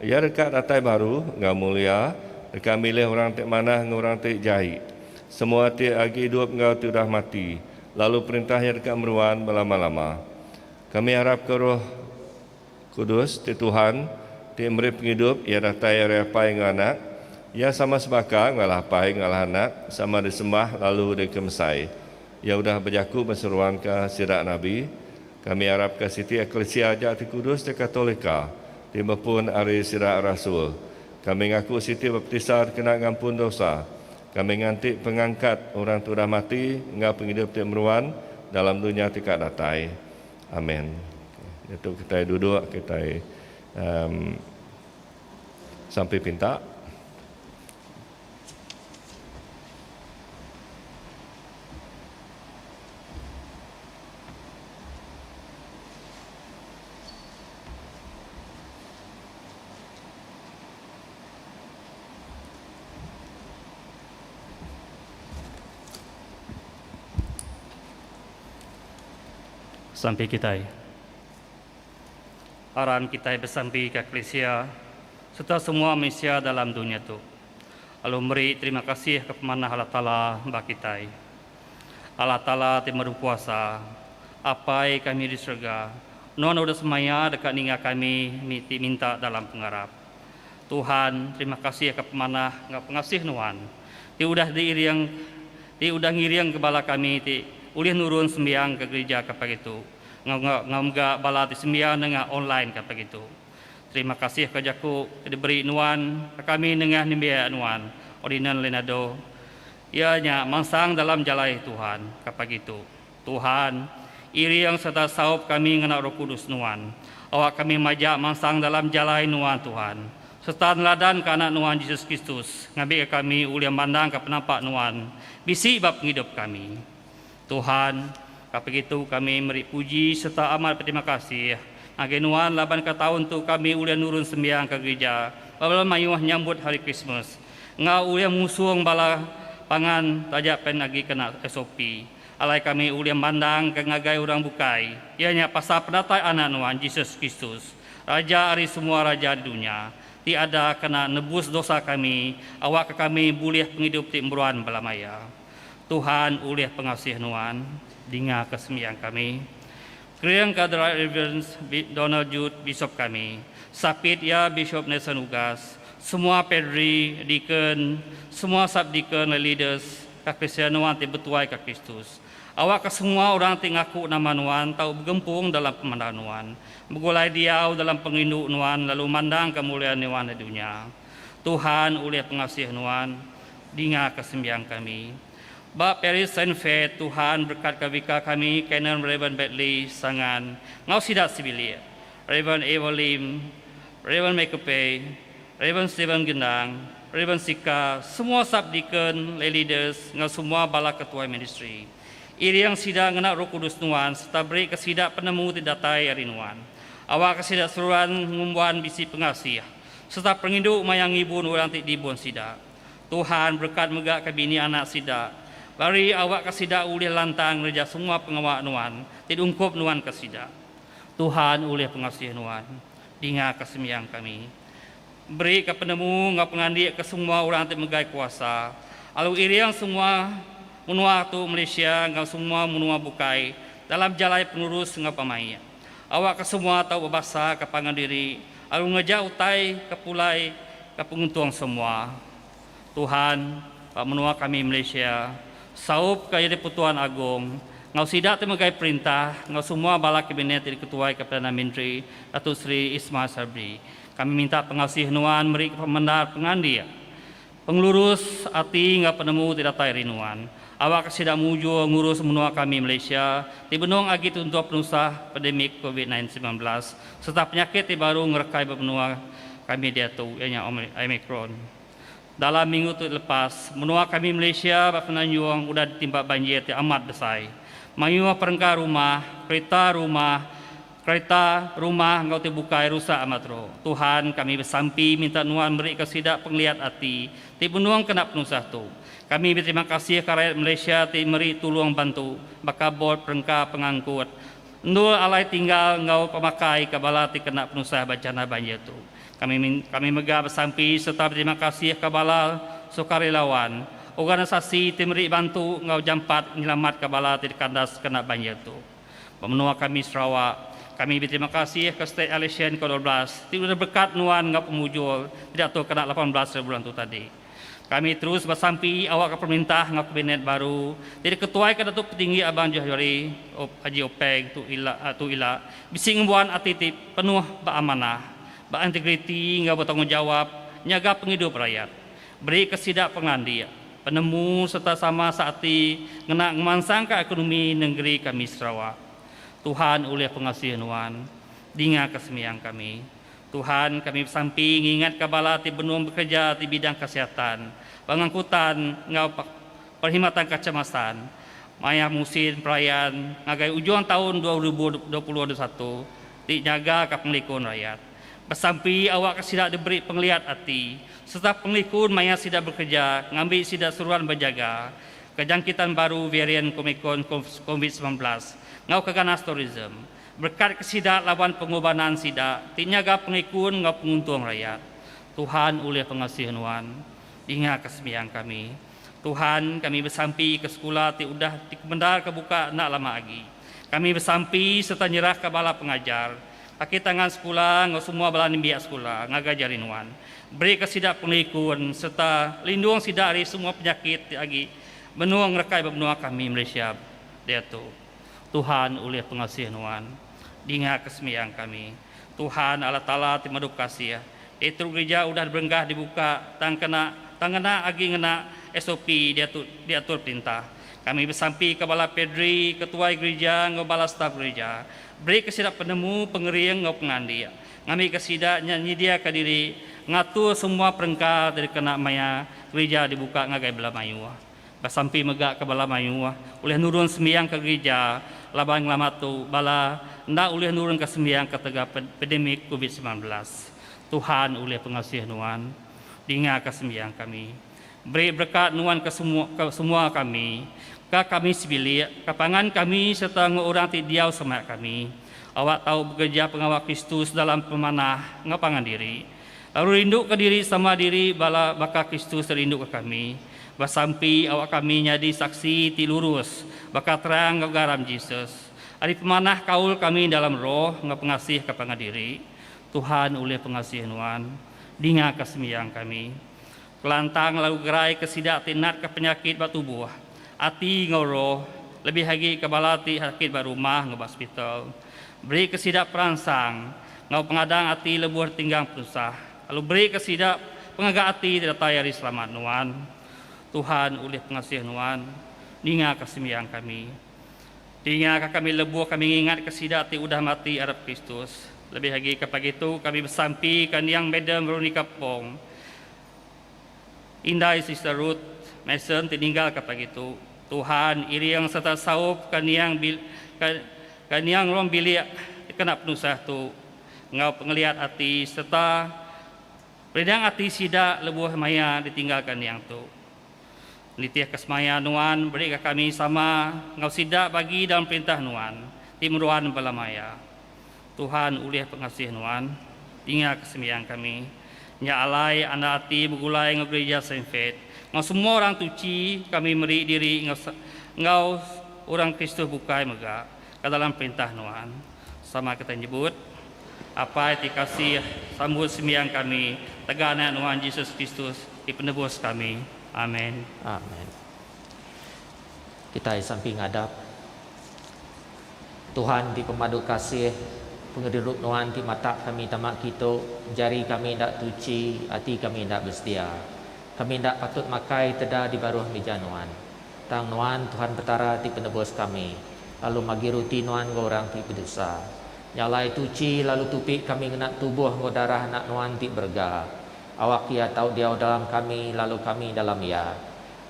Iya deka datai baru enggau mulia, deka milih orang ti manah enggau orang ti jai. Semua ti agi idup enggau ti udah mati, lalu perintah iya deka meruan belama-lama. Kami arapka Roh Kudus ti Tuhan, ti meri pengidup, iya datai ari Apai enggau Anak. Iya sama sebaka enggau Allah Apai enggau Allah Anak, sama disembah lalu dikemesai. Iya udah bejaku beseruanka sida nabi. Kami arapka siti eklisia aja ti kudus ti Katolika, ti bepun ari sida rasul. Kami ngaku siti baptisa dikena ngampun dosa. Kami nganti pengangkat orang ti udah mati enggau pengidup ti meruan dalam dunya ti ka datai. Amen. Diatu kitai duduk kitai um sampi pinta. Sampi kitai. Aram kitai besampi ka Eklisia sereta semua mensia dalam dunya tu, lalu meri terima kasih ka pemanah Allah Taala ba kitai. Allah Taala ti meru kuasa, Apai kami di serega, Nuan udah semaya deka ninga kami ti minta dalam pengarap. Tuhan, terima kasih ka pemanah enggau pengasih Nuan ti udah diiring ti udah ngiring ke bala kami ti ulih nurun sembiang ke gerija ke pagi tu enggau enggau mega bala ti sembiang nengah online ke pagi tu. Terima kasih ka jaku ti diberi Nuan ka kami nengah nembiak Nuan, Ordinan Lenado, iya nya mansang dalam jalai Tuhan ke pagi tu. Tuhan, iring sereta saup kami ngena Roh Kudus Nuan. Awak kami majak mansang dalam jalai Nuan Tuhan, sereta neladan ka Anak Nuan Jesus Kristus, ngambika kami ulih mandangka penampak Nuan bisi ba pengidup kami. Tuhan, ka pegitu kami meri puji sereta amat beterima kasih ngagai Nuan laban ka taun tu kami ulih nurun sembiang ka gerija ba bala mayuh nyambut Hari Krismas enggau ulih ngusung bala pangan taja pen agi kena SOP. Alai kami ulih mandangka ngagai orang bukai, iya nya pasal penatai Anak Nuan, Jesus Kristus, Raja ari semua raja di dunya, ti ada kena nebus dosa kami, awakka kami bulih pengidup ti meruan belama iya. Tuhan ulih pengasih Nuan, dingaka sembiang kami. Keringka The Right Reverend Donald Jude, Bishop kami, sapit iya Bishop Nelson Ugas, semua padri, deacon, semua subdeacon, lay leaders, ka Kristian nuan ti betuai ka Kristus. Awakka semua orang ti ngaku nama nuan tau begempung dalam pemandang nuan, begulai diau dalam pengerindu nuan lalu mandangka mulia nuan di dunya. Tuhan ulih pengasih nuan, dingaka sembiang kami. Ba Parish Saint Faith, Tuhan berekatka Vicar kami Canon Rev. Bedley Sangan enggau sida sebilik, Rev. Eva Lim, Rev. Michael Pei, Rev. Stephen Gendang, Rev. Sika, semua sub-deacon, lay leaders enggau semua bala ketuai ministri. Iring sida ngena Roh Kudus Nuan sereta berika sida penemu ti datai ari Nuan. Awakka sida seruran ngumbuan bisi pengasih sereta pengerindu maya ngibun orang ti dibun sida. Tuhan berekat mega ke bini anak sida. Bari awakka sida ulih lantang ngereja semua pengawa Nuan ti diungkup Nuan ke sida. Tuhan ulih pengasih Nuan. Dingaka sembiang kami. Berika penemu enggau pengandik ke semua orang ti megai kuasa, lalu iring semua menua tu Malaysia enggau semua menua bukai dalam jalai pengelurus enggau pemaik. Awakka semua tau bebasa ke pangan diri lalu ngereja utai ke pulai ke penguntung semua. Tuhan, ba menua kami Malaysia, saup ka Yang di-Pertuan Agong enggau sida ti megai perintah enggau semua bala kabinet ti diketuaika Perdana Menteri Datuk Seri Ismail Sabri. Kami minta pengasih nuan meri ke pemendar pengandik. Pengelurus ati enggau penemu ti datai ari nuan. Awakka sida mujur ngurus menua kami Malaysia ti benung agi tuntuh penusah pandemik Covid 19 sereta penyakit ti baru ngerekai ba menua kami diatu iya nya Omicron. Dalam minggu tu lepas, menua kami Malaysia ba Semenanjung udah ditimpa banjir ti amat besai. Mayuh perengka rumah, kerita rumah, Kereta, rumah enggau ti bukai rusak amat ro. Tuhan, kami besampi minta Nuan merika sida pengeliat ati ti benung kena penusah tu. Kami beterima kasih ka rayat Malaysia ti meri tulung bantu baka bot perengka pengangkut, endur alai tinggal enggau pemakai ka bala ti kena penusah bencana banjir tu. Kami kami mega besampi sereta beterima kasih ka bala sukarelawan, organisasi ti meri bantu enggau jampat nyelamatka bala ti dikandas kena banjir tu. Ba menua kami Sarawak, kami beterima kasih ke State Election ke 12 ti udah berekat nuan enggau pemujur ti diatur kena 18 hari bulan tu tadi. Kami terus besampi awakka pemerintah enggau kabinet baru ti diketuaika Datuk Petinggi Abang Johari Haji Openg tu ila tu ila bisi ngembuan ati ti penuh beamanah, beintegriti enggau betanggungjawap nyaga pengidup rayat. Berika sida pengelandik, penemu sereta sama seati ngena ngemansangka ekonomi nengeri kami Sarawak. Tuhan ulih pengasih nuan, dingaka sembiang kami. Tuhan, kami besampi ngingatka bala ti benung bekereja ti bidang kesihatan, pengangkutan enggau perkhidmatan kecemasan maya musin perayan ngagai ujung taun 2021 ti nyagaka pengelikun rayat. Besampi awakka sida diberi pengeliat ati sereta pengelikun maya sida bekereja ngambi sida seruran bejaga ke jangkitan baru varian Omicron Covid 19 enggau ke ganas tourism. Berekat ke sida laban pengorbanan sida ti nyaga pengelikun enggau penguntung rayat. Tuhan ulih pengasih nuan. Dinga ke sembiang kami. Tuhan, kami besampi ke sekula ti udah dikemendarka buka enda lama agi. Kami besampi sereta nyerahka bala pengajar Kaki tangan sekula enggau semua bala nembiak sekula ngagai jari nuan. Berika sida pengelikun sereta lindung sida ari semua penyakit ti agi benung ngerekai ba menua kami Malaysia diatu. Tuhan ulih pengasih nuan. Dingaka sembiang kami. Tuhan Allah Taala ti madu kasih. Diatu gerija udah diberenggah dibuka tang kena tang ngena agi ngena SOP diatu diatur perintah. Kami besampi ke bala padri, ketuai gerija enggau bala staf gerija. Beri ke sida penemu, pengering enggau pengelandik ngambika sida nya nyediaka diri ngatur semua perengka ti dikena maya gerija dibuka ngagai bala mayuh. Besampi mega ke bala mayuh ulih nurun sembiang ke gerija laban ngelama tu bala enda ulih nurunka sembiang ketegal pandemik covid 19. Tuhan ulih pengasih nuan dingaka sembiang kami. Beri berekat nuan ke semua ke semua kami, ka kami sebilik, ka pangan kami sereta enggau orang ti diau semak kami. Awak tau bekereja pengawa Kristus dalam pemanah enggau pangan diri. Lalu rinduka diri sama diri bala baka Kristus rinduka kami. Besampi awak kami nyadi saksi ti lurus baka terang enggau garam Jesus. Ari pemanah kaul kami dalam roh enggau pengasih ka pangan diri. Tuhan ulih pengasih nuan. Dingaka sembiang kami. Kelantang lalu gerai ke sida ti natka penyakit ba tubuh, ati enggau roh, lebih agi ke bala ti sakit ba rumah enggau ba hospital. Beri ke sida peransang enggau pengadang ati lebuh ditinggang penusah, lalu beri ke sida pengaga ati ti datai ari selamat Nuan. Tuhan ulih pengasih Nuan, ningaka sembiang kami. Dingaka kami lebuh kami ngingatka sida ti udah mati arap Kristus. Lebih agi ke pagi tu kami besampi ka niang Madam Veronica Pong, Indai Sister Ruth Mason ti ninggalka pagi tu. Tuhan iring sereta saup ka niang ka niang ruang bilik ti kena penusah tu enggau pengeliat ati sereta perindang ati sida lebuh maya ditinggalka niang tu. Nitihka semaya Nuan, berika kami sama enggau sida bagi dalam perintah Nuan ti meruan belama iya. Tuhan ulih pengasih Nuan, dingaka sembiang kami. Nya alai, anda ati begulai enggau Gerija Saint Faith, enggau semua orang tuchi, kami meri diri enggau enggau orang Kristus bukai mega ka dalam perintah Nuan. Sama kitai nyebut, Apai ti kasih, sambut sembiang kami, tega anak Nuan Jesus Kristus ti penebus kami. Amen. Amen. Kitai sampi ngadap Tuhan ti pemadu kasih, pengerindu Nuan ti matak kami tama kitu, jari kami enda tuchi, ati kami enda besedia. Kami enda patut makai teda di baruh mija Nuan. Tang Nuan, Tuhan Petara ti penebus kami, lalu magi ruti Nuan enggau orang ti bedosa. Nya alai tuchi lalu tupi kami ngena tubuh enggau darah Anak Nuan ti berega. Awak Iya tau diau dalam kami lalu kami dalam Iya.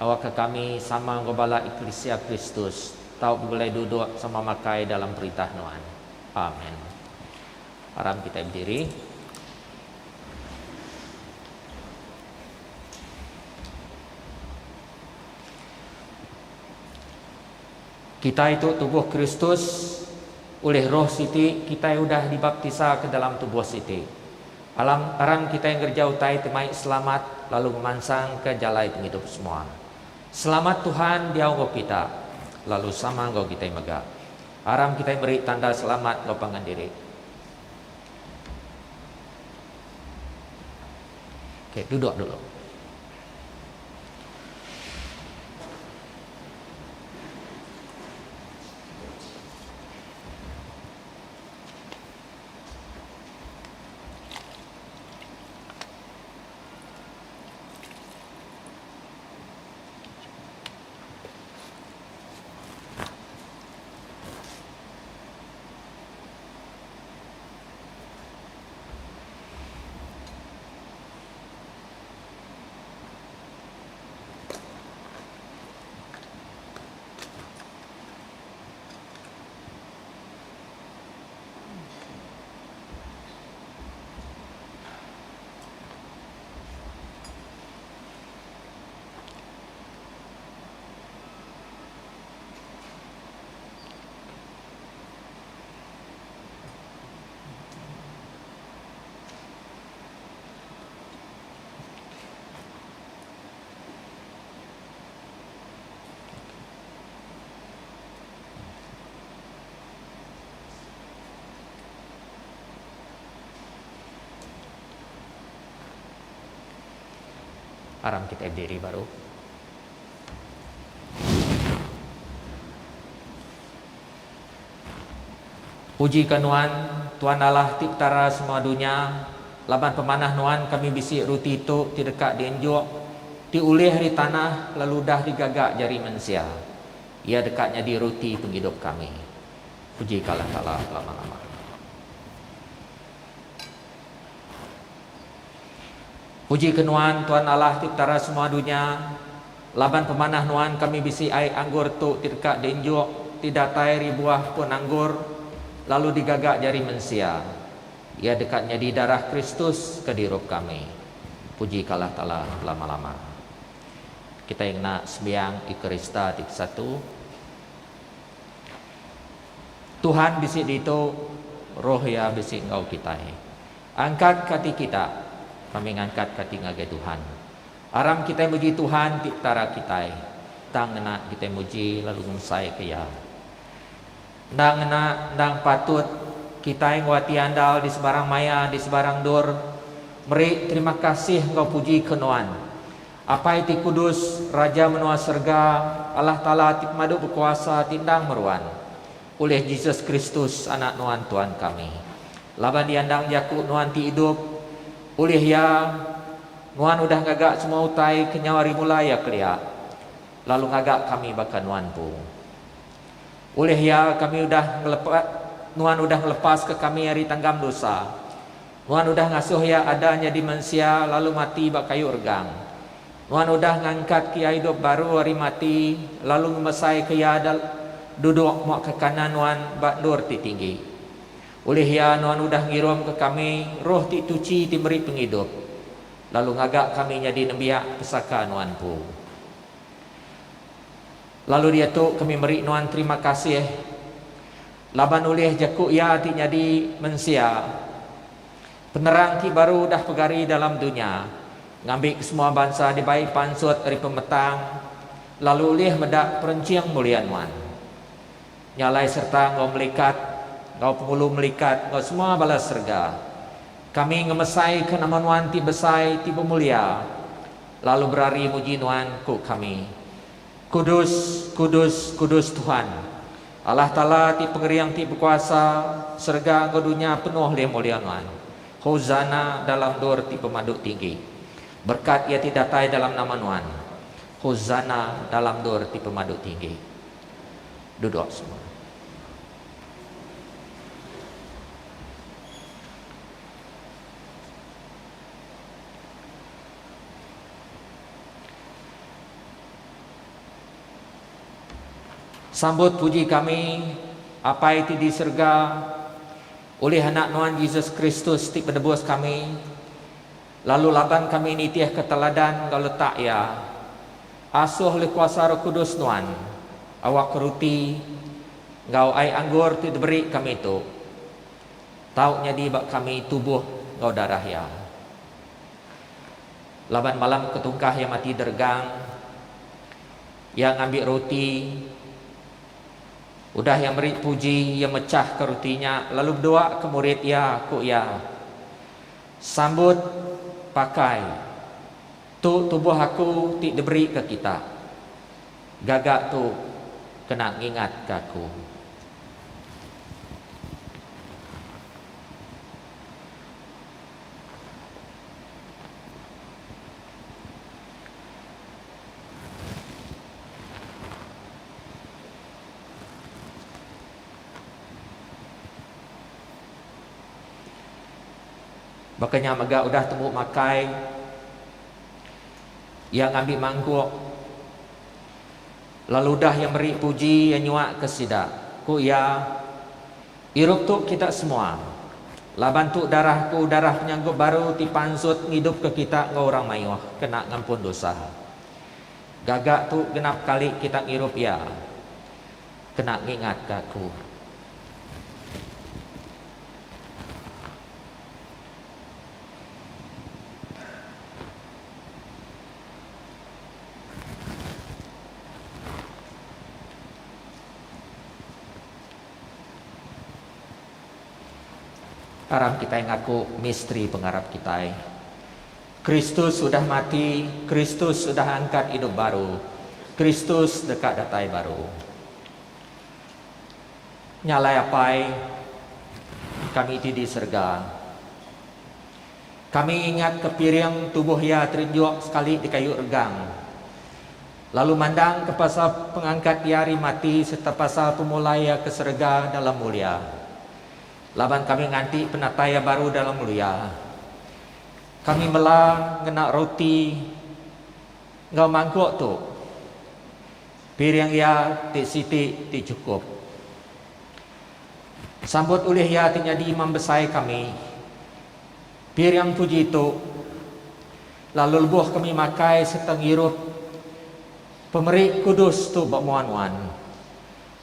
Awakka kami, sama enggau bala eklisia Kristus, tau begulai duduk sama makai dalam Perintah Nuan. Amen. Aram kitai bediri. Kitai tu tubuh Kristus, ulih Roh siti kitai udah dibaptisa ke dalam tubuh siti. Alam aram kitai ngereja utai ti mai selamat lalu ngemansangka jalai pengidup semua. Selamat Tuhan diau enggau kita, lalu sama enggau kitai mega. Aram kitai meri tanda selamat enggau pangan diri. Okey, duduk dulu. Aram kitai bediri baru. Pujika Nuan, Tuan Allah ti Petara semua dunya, laban pemanah Nuan kami bisi ruti tu ti deka dienjuk, ti ulih ari tanah lalu udah digaga jari mensia. Iya deka nyadi roti pengidup kami. Puji ka Allah Taala belama-lama. Puji ke Nuan, Tuan Allah ti Petara semua dunya, laban pemanah Nuan kami bisi ai anggur tu ti deka dienjuk ti datai ari buah pun anggur lalu digaga jari mensia. Iya deka nyadi darah Kristus ke dirup kami. Puji ka Allah Taala belama-lama. Kitai ngena sembiang Eucharista ti kesatu. Tuhan bisi ditu, Roh Iya bisi enggau kitai. Angkat ka ati kita, kami ngangkat ka ati ngagai Tuhan. Aram kitai muji Tuhan ti Petara kitai, tang ngena kitai muji lalu ngemesaika Iya. Enda ngena, endang patut, kitai enggau ati andal di sebarang maya, di sebarang endur, meri terima kasih enggau puji ke Nuan. Apai ti kudus, Raja menua serega, Allah Taala ti pemadu bekuasa ti endang meruan, ulih Jesus Kristus Anak Nuan Tuan kami. Laban diandang jaku Nuan ti idup, ulih Iya, Nuan udah ngaga semua utai kenyau ari mula iya kelia, lalu ngaga kami baka Nuan empu. Ulih Iya kami udah ngelepa Nuan udah ngelepaska kami ari tanggam dosa. Nuan udah ngasuh iya ada nyadi mensia lalu mati ba kayu regang. Nuan udah ngangkatka iya idup baru ari mati lalu ngemesaika iya duduk muak ke kanan Nuan ba endur ti tinggi. Ulih iya Nuan udah ngirumka kami Roh ti tuchi ti meri pengidup, lalu ngaga kami nyadi nembiak pesaka Nuan empu. Lalu diatu kami meri Nuan terima kasih. Laban ulih jaku iya ti nyadi mensia, penerang ti baru udah pegari dalam dunya, ngambika semua bansa dibai pansut ari pemetang lalu ulih meda perenching mulia Nuan. Nya alai sereta enggau melikat, enggau pengulu melikat enggau semua bala serega, kami ngemesaika nama Nuan ti besai ti bemulia, lalu berari muji Nuan, ku kami. Kudus, kudus, kudus Tuhan, Allah Taala ti pengering ti bekuasa, serega enggau dunya penuh lih mulia Nuan. Hosana dalam endur ti pemadu tinggi. Berkat iya ti datai dalam nama Nuan. Hosana dalam endur ti pemadu tinggi. Duduk semua. Sambut puji kami, Apai ti di serega, ulih Anak Nuan Jesus Kristus ti Penebus kami, lalu laban kami nitihka teladan enggau letak Iya, asuh ulih kuasa Roh Kudus Nuan, awakka ruti enggau ai anggur ti diberi kami tu, tau nyadi ba kami tubuh enggau darah Iya. Laban malam ketungkah iya mati deregang, iya ngambi roti. Udah iya meri puji, iya mechahka roti nya lalu bedua ke murid iya, ku iya, Sambut pakai. Tu tubuh aku ti diberika kita. Gaga tu kena ngingatka aku. Baka nya mega udah tembu makai, iya ngambi mangkuk, lalu udah iya meri puji iya nyuaka sida. Ku iya, Irup tu kita semua. Laban tu darah aku, darah penyanggup baru ti pansut ngidupka kita enggau orang mayuh kena ngampun dosa. Gaga tu genap kali kita ngirup iya, kena ngingatka aku. Aram kitai ngaku misteri pengarap kitai. Kristus udah mati, Kristus udah angkat idup baru, Kristus deka datai baru. Nya alai Apai kami ti di serega, kami ingatka piring tubuh Iya terinjuk sekali di kayu regang. Lalu mandang ke pasal pengangkat Iya ari mati sereta pasal pemulai Iya ke serega dalam mulia. Laban kami nganti penatai Iya baru dalam mulia. Kami mela ngena roti enggau mangkuk tu, piring Iya ti siti ti chukup. Sambut ulih Iya ti nyadi Imam Besai kami, piring puji tu, Lalu lebuh kami makai sereta ngirup pemeri kudus tu ba mua Nuan,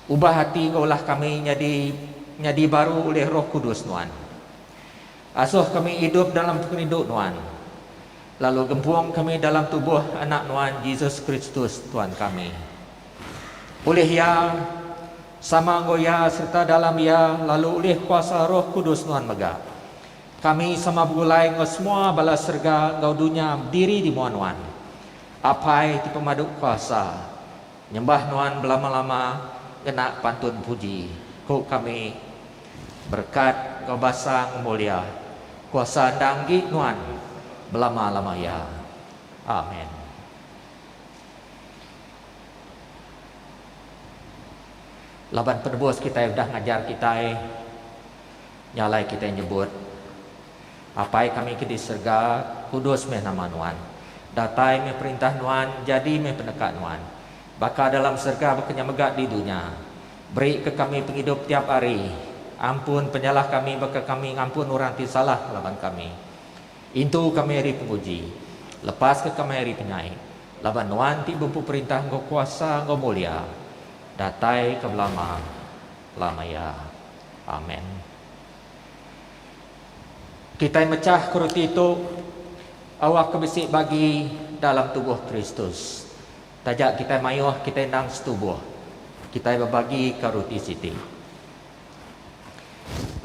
ubah ati enggau ulah kami nyadi nyadi baru ulih Roh Kudus Nuan. Asuh kami idup dalam pengerindu Nuan, lalu gempung kami dalam tubuh Anak Nuan Jesus Kristus Tuan kami. Ulih Iya, sama enggau Iya sereta dalam Iya lalu ulih kuasa Roh Kudus Nuan mega, Kami sama begulai enggau semua bala serega enggau dunya bediri di mua Nuan, Apai ti Pemadu Kuasa, nyembah Nuan belama-lama ngena pantun puji. Ku kami, Berekat enggau basa ngemulia kuasa endang agi Nuan belama-lama iya. Amen. Laban Penebus kitai udah ngajar kitai. Nya alai kitai nyebut, Apai kami ke di serega, kudus meh nama Nuan. Datai meh perintah Nuan, jadi meh peneka Nuan. Baka dalam serega baka nya mega di dunya. Beri ke kami pengidup tiap hari. Ampun penyalah kami baka kami ngampun orang ti salah ngelaban kami. Intu kami ari penguji. Lepaska kami ari penyai. Laban Nuan ti bempu perintah enggau kuasa enggau mulia, datai ke belama lama iya. Amen. Kitai mechah ke roti tu awakka bisi bagi dalam tubuh Kristus. Taja kitai mayuh kitai endang setubuh. Kitai bebagi ka roti siti.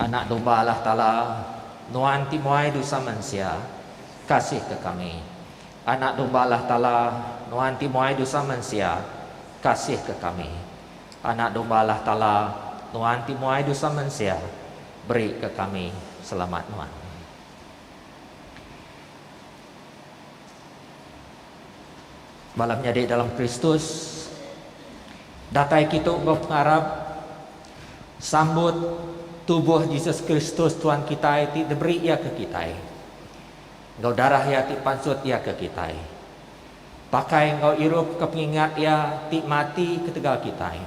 Anak domba Allah Taala, Nuan ti muai dosa mensia, kasihka kami. Anak domba Allah Taala, Nuan ti muai dosa mensia, kasihka kami. Anak domba Allah Taala, Nuan ti muai dosa mensia, beri ke kami selamat Nuan. Bala menyadi dalam Kristus, datai kitu enggau pengarap, sambut tubuh Jesus Kristus Tuan kitai ti diberi Iya ke kitai, enggau darah Iya ti pansut Iya ke kitai. Pakai enggau irup ke pengingat Iya ti mati ketegal kitai,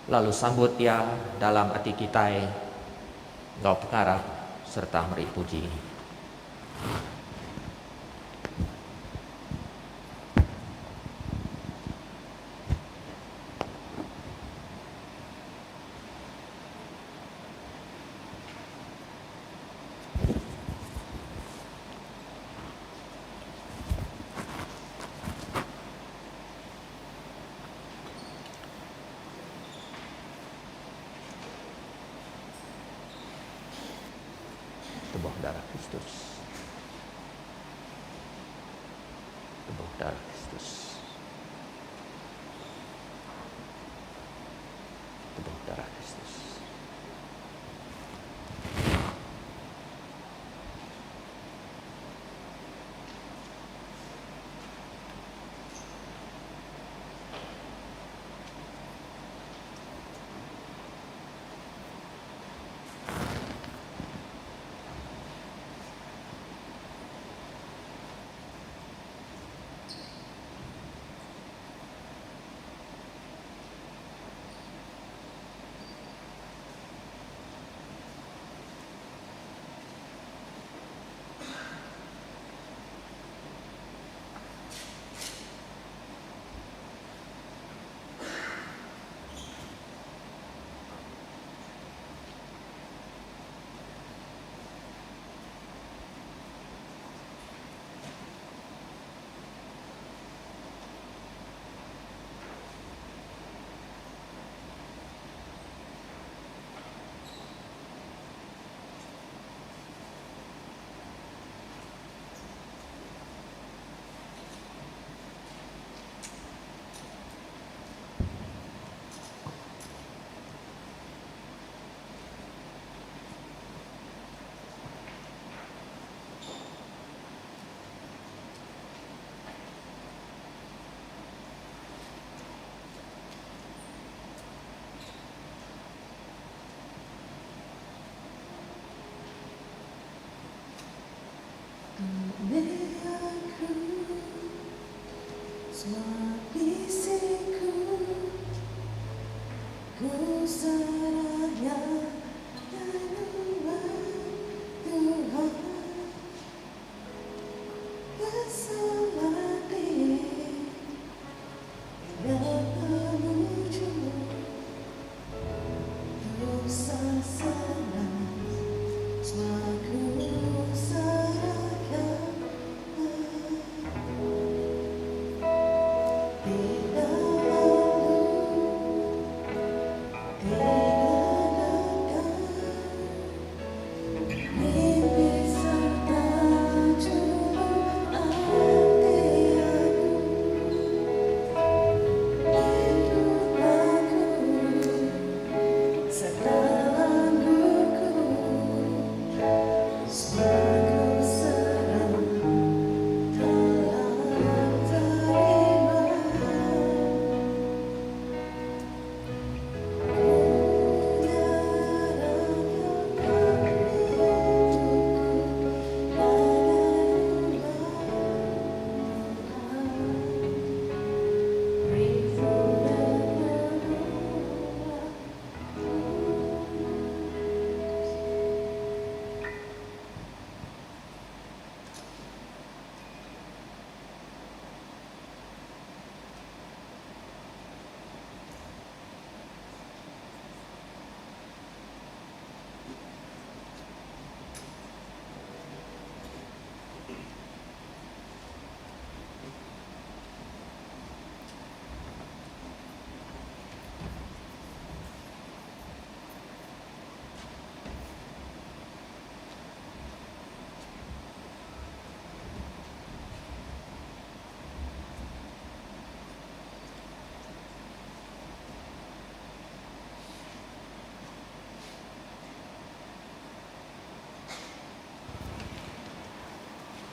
lalu sambut Iya dalam ati kitai enggau pengarap sereta meri puji. Tubuh darah Kristus. Tubuh darah Kristus. Tubuh darah Kristus.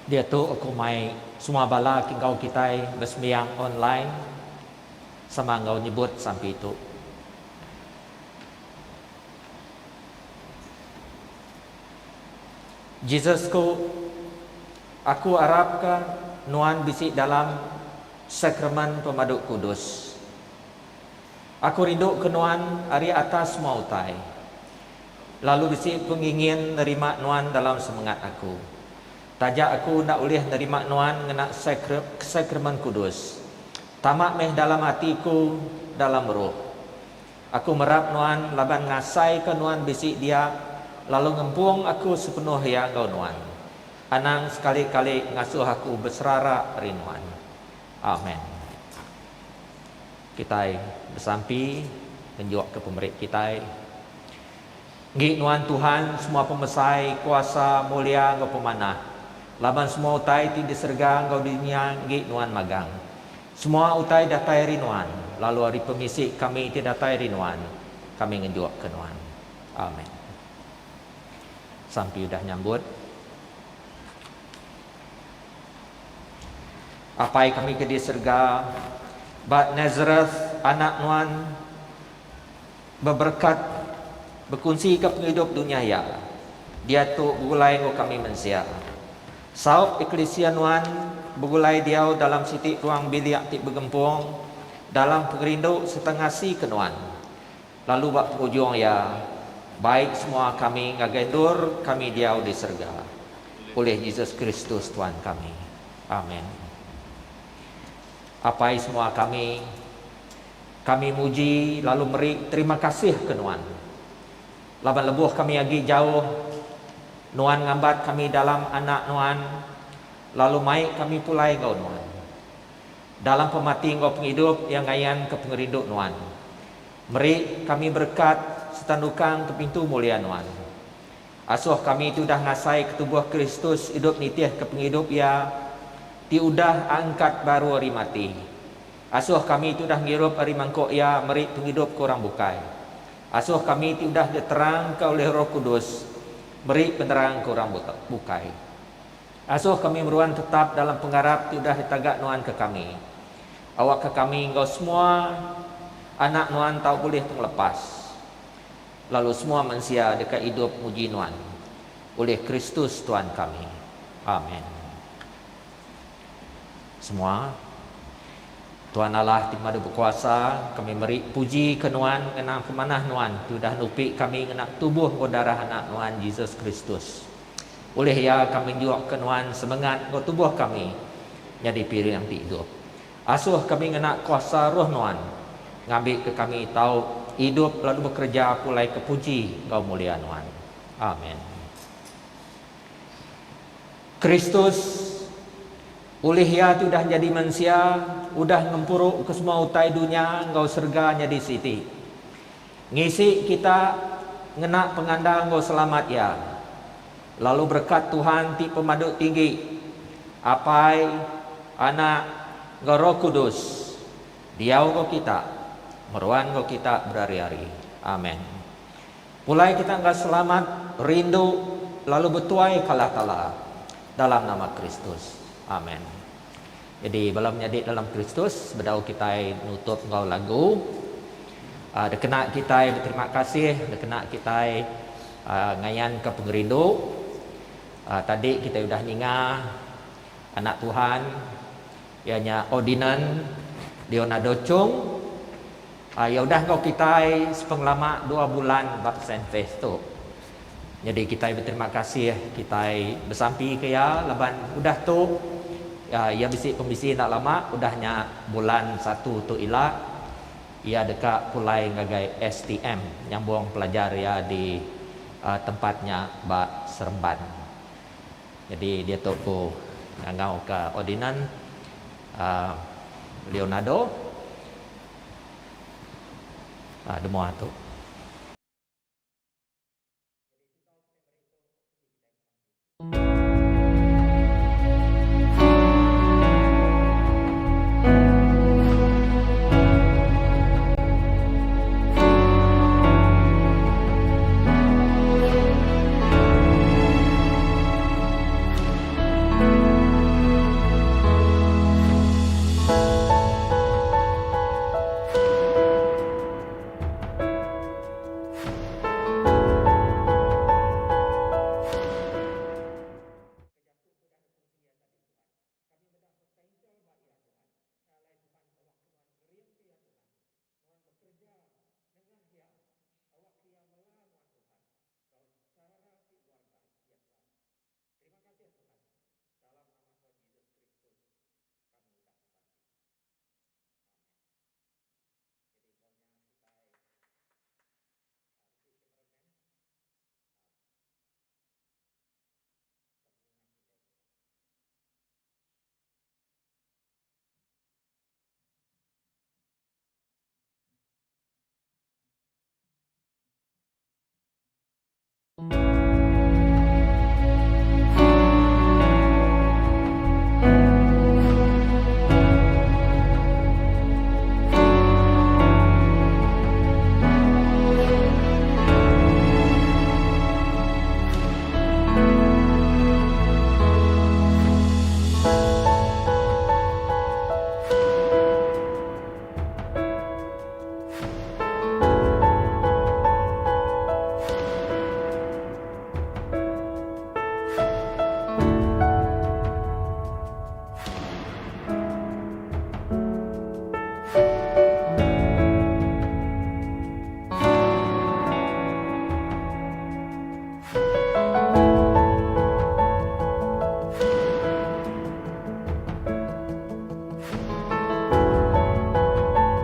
Diatu aku mai semua bala ke enggau kitai besembiang online sama enggau nyebut sampi tu. Jesus ku, Aku arapka nuan bisi dalam Sakramen Pemadu Kudus. Aku rindu ke nuan ari atas semua utai, lalu bisi pengingin nerima nuan dalam semengat aku. Taja aku enda ulih nerima nuan ngena Sakramen Kudus, tama meh dalam ati ku dalam roh. Aku merap nuan laban ngasaika nuan bisi dia lalu ngempung aku sepenuh iya enggau nuan. Anang sekali-kali ngasuh aku beserara ari nuan. Amen. Kitai besampi ngenjukka pemeri kitai. Enggi nuan Tuhan semua pemesai, kuasa, mulia enggau pemanah, laban semua utai ti di serega enggau di dunya enggi nuan magang. Semua utai datai ari Nuan, lalu ari pemisi kami ti datai ari Nuan, kami ngenjukka Nuan. Amen. Sampi udah nyambut. Apai kami ke di serega, ba Nazareth anak Nuan beberekat bekunsika pengidup dunya iya, diatu begulai enggau kami mensia. Saup eklisia nuan begulai diau dalam siti ruang bilik ti begempung dalam pengerindu sereta ngasika nuan. Lalu ba pengujung iya, bai semua kami ngagai endur kami diau di serega. Ulih Jesus Kristus Tuan kami. Amen. Apai semua kami, kami muji lalu meri terima kasih ke nuan. Laban lebuh kami agi jauh, Nuan ngambat kami dalam Anak Nuan, lalu mai kami pulai enggau Nuan. Dalam pemati enggau pengidup Iya ngayanka pengerindu Nuan. Meri kami berekat sereta nukangka pintu mulia Nuan. Asuh kami ti udah ngasaika tubuh Kristus idup nitihka pengidup Iya ti udah angkat baru ari mati. Asuh kami ti udah ngirup ari mangkuk Iya meri pengidup ke orang bukai. Asuh kami ti udah diterangka ulih Roh Kudus meri penerang ke orang bukai. Asuh kami meruan tetap dalam pengarap ti udah ditaga Nuan ke kami. Awakka kami enggau semua anak Nuan tau bulih pengelepas, lalu semua mensia deka idup muji Nuan. Ulih Kristus Tuan kami. Amen. Semua. Tuhan Allah ti pemadu bekuasa, kami meri puji ke Nuan ngena pemanah Nuan ti udah nupi kami ngena tubuh enggau darah Anak Nuan Jesus Kristus. Ulih Iya kami njuak ke Nuan semengat enggau tubuh kami nyadi piring ti idup. Asuh kami ngena kuasa Roh Nuan ngambi ke kami tau idup lalu bekereja pulai ke puji enggau mulia Nuan. Amen. Kristus, ulih Iya ti udah nyadi mensia, udah ngempuruka semua utai dunya enggau serega nyadi siti. Ngisi kita ngena pengandal enggau selamat Iya. Lalu berekat Tuhan ti Pemadu Tinggi, Apai, Anak, enggau Roh Kudus, diau enggau kita, meruan enggau kita berari-ari. Amen. Pulai kita enggau selamat, rindu, lalu betuai ke Allah Taala dalam nama Kristus. Amen. Jadi bala menyadi dalam Kristus, bedau kitai nutup enggau lagu, dikena kitai beterima kasih, dikena kitai ngayanka pengerindu. Tadi kitai udah ninga anak Tuhan iya nya Ordinan Leonardo Chung. Iya udah enggau kitai sepengelama dua bulan ba Saint Faith tu. Nyadi kitai beterima kasih, kitai besampi ke iya laban udah tu iya bisi pemisi enda lama udah nya bulan satu tu ila iya deka pulai ngagai STM nyambung pelajar iya di tempat nya ba Seremban. Nyadi diatu ku ngangau ka Ordinan Leonardo. Demua tu.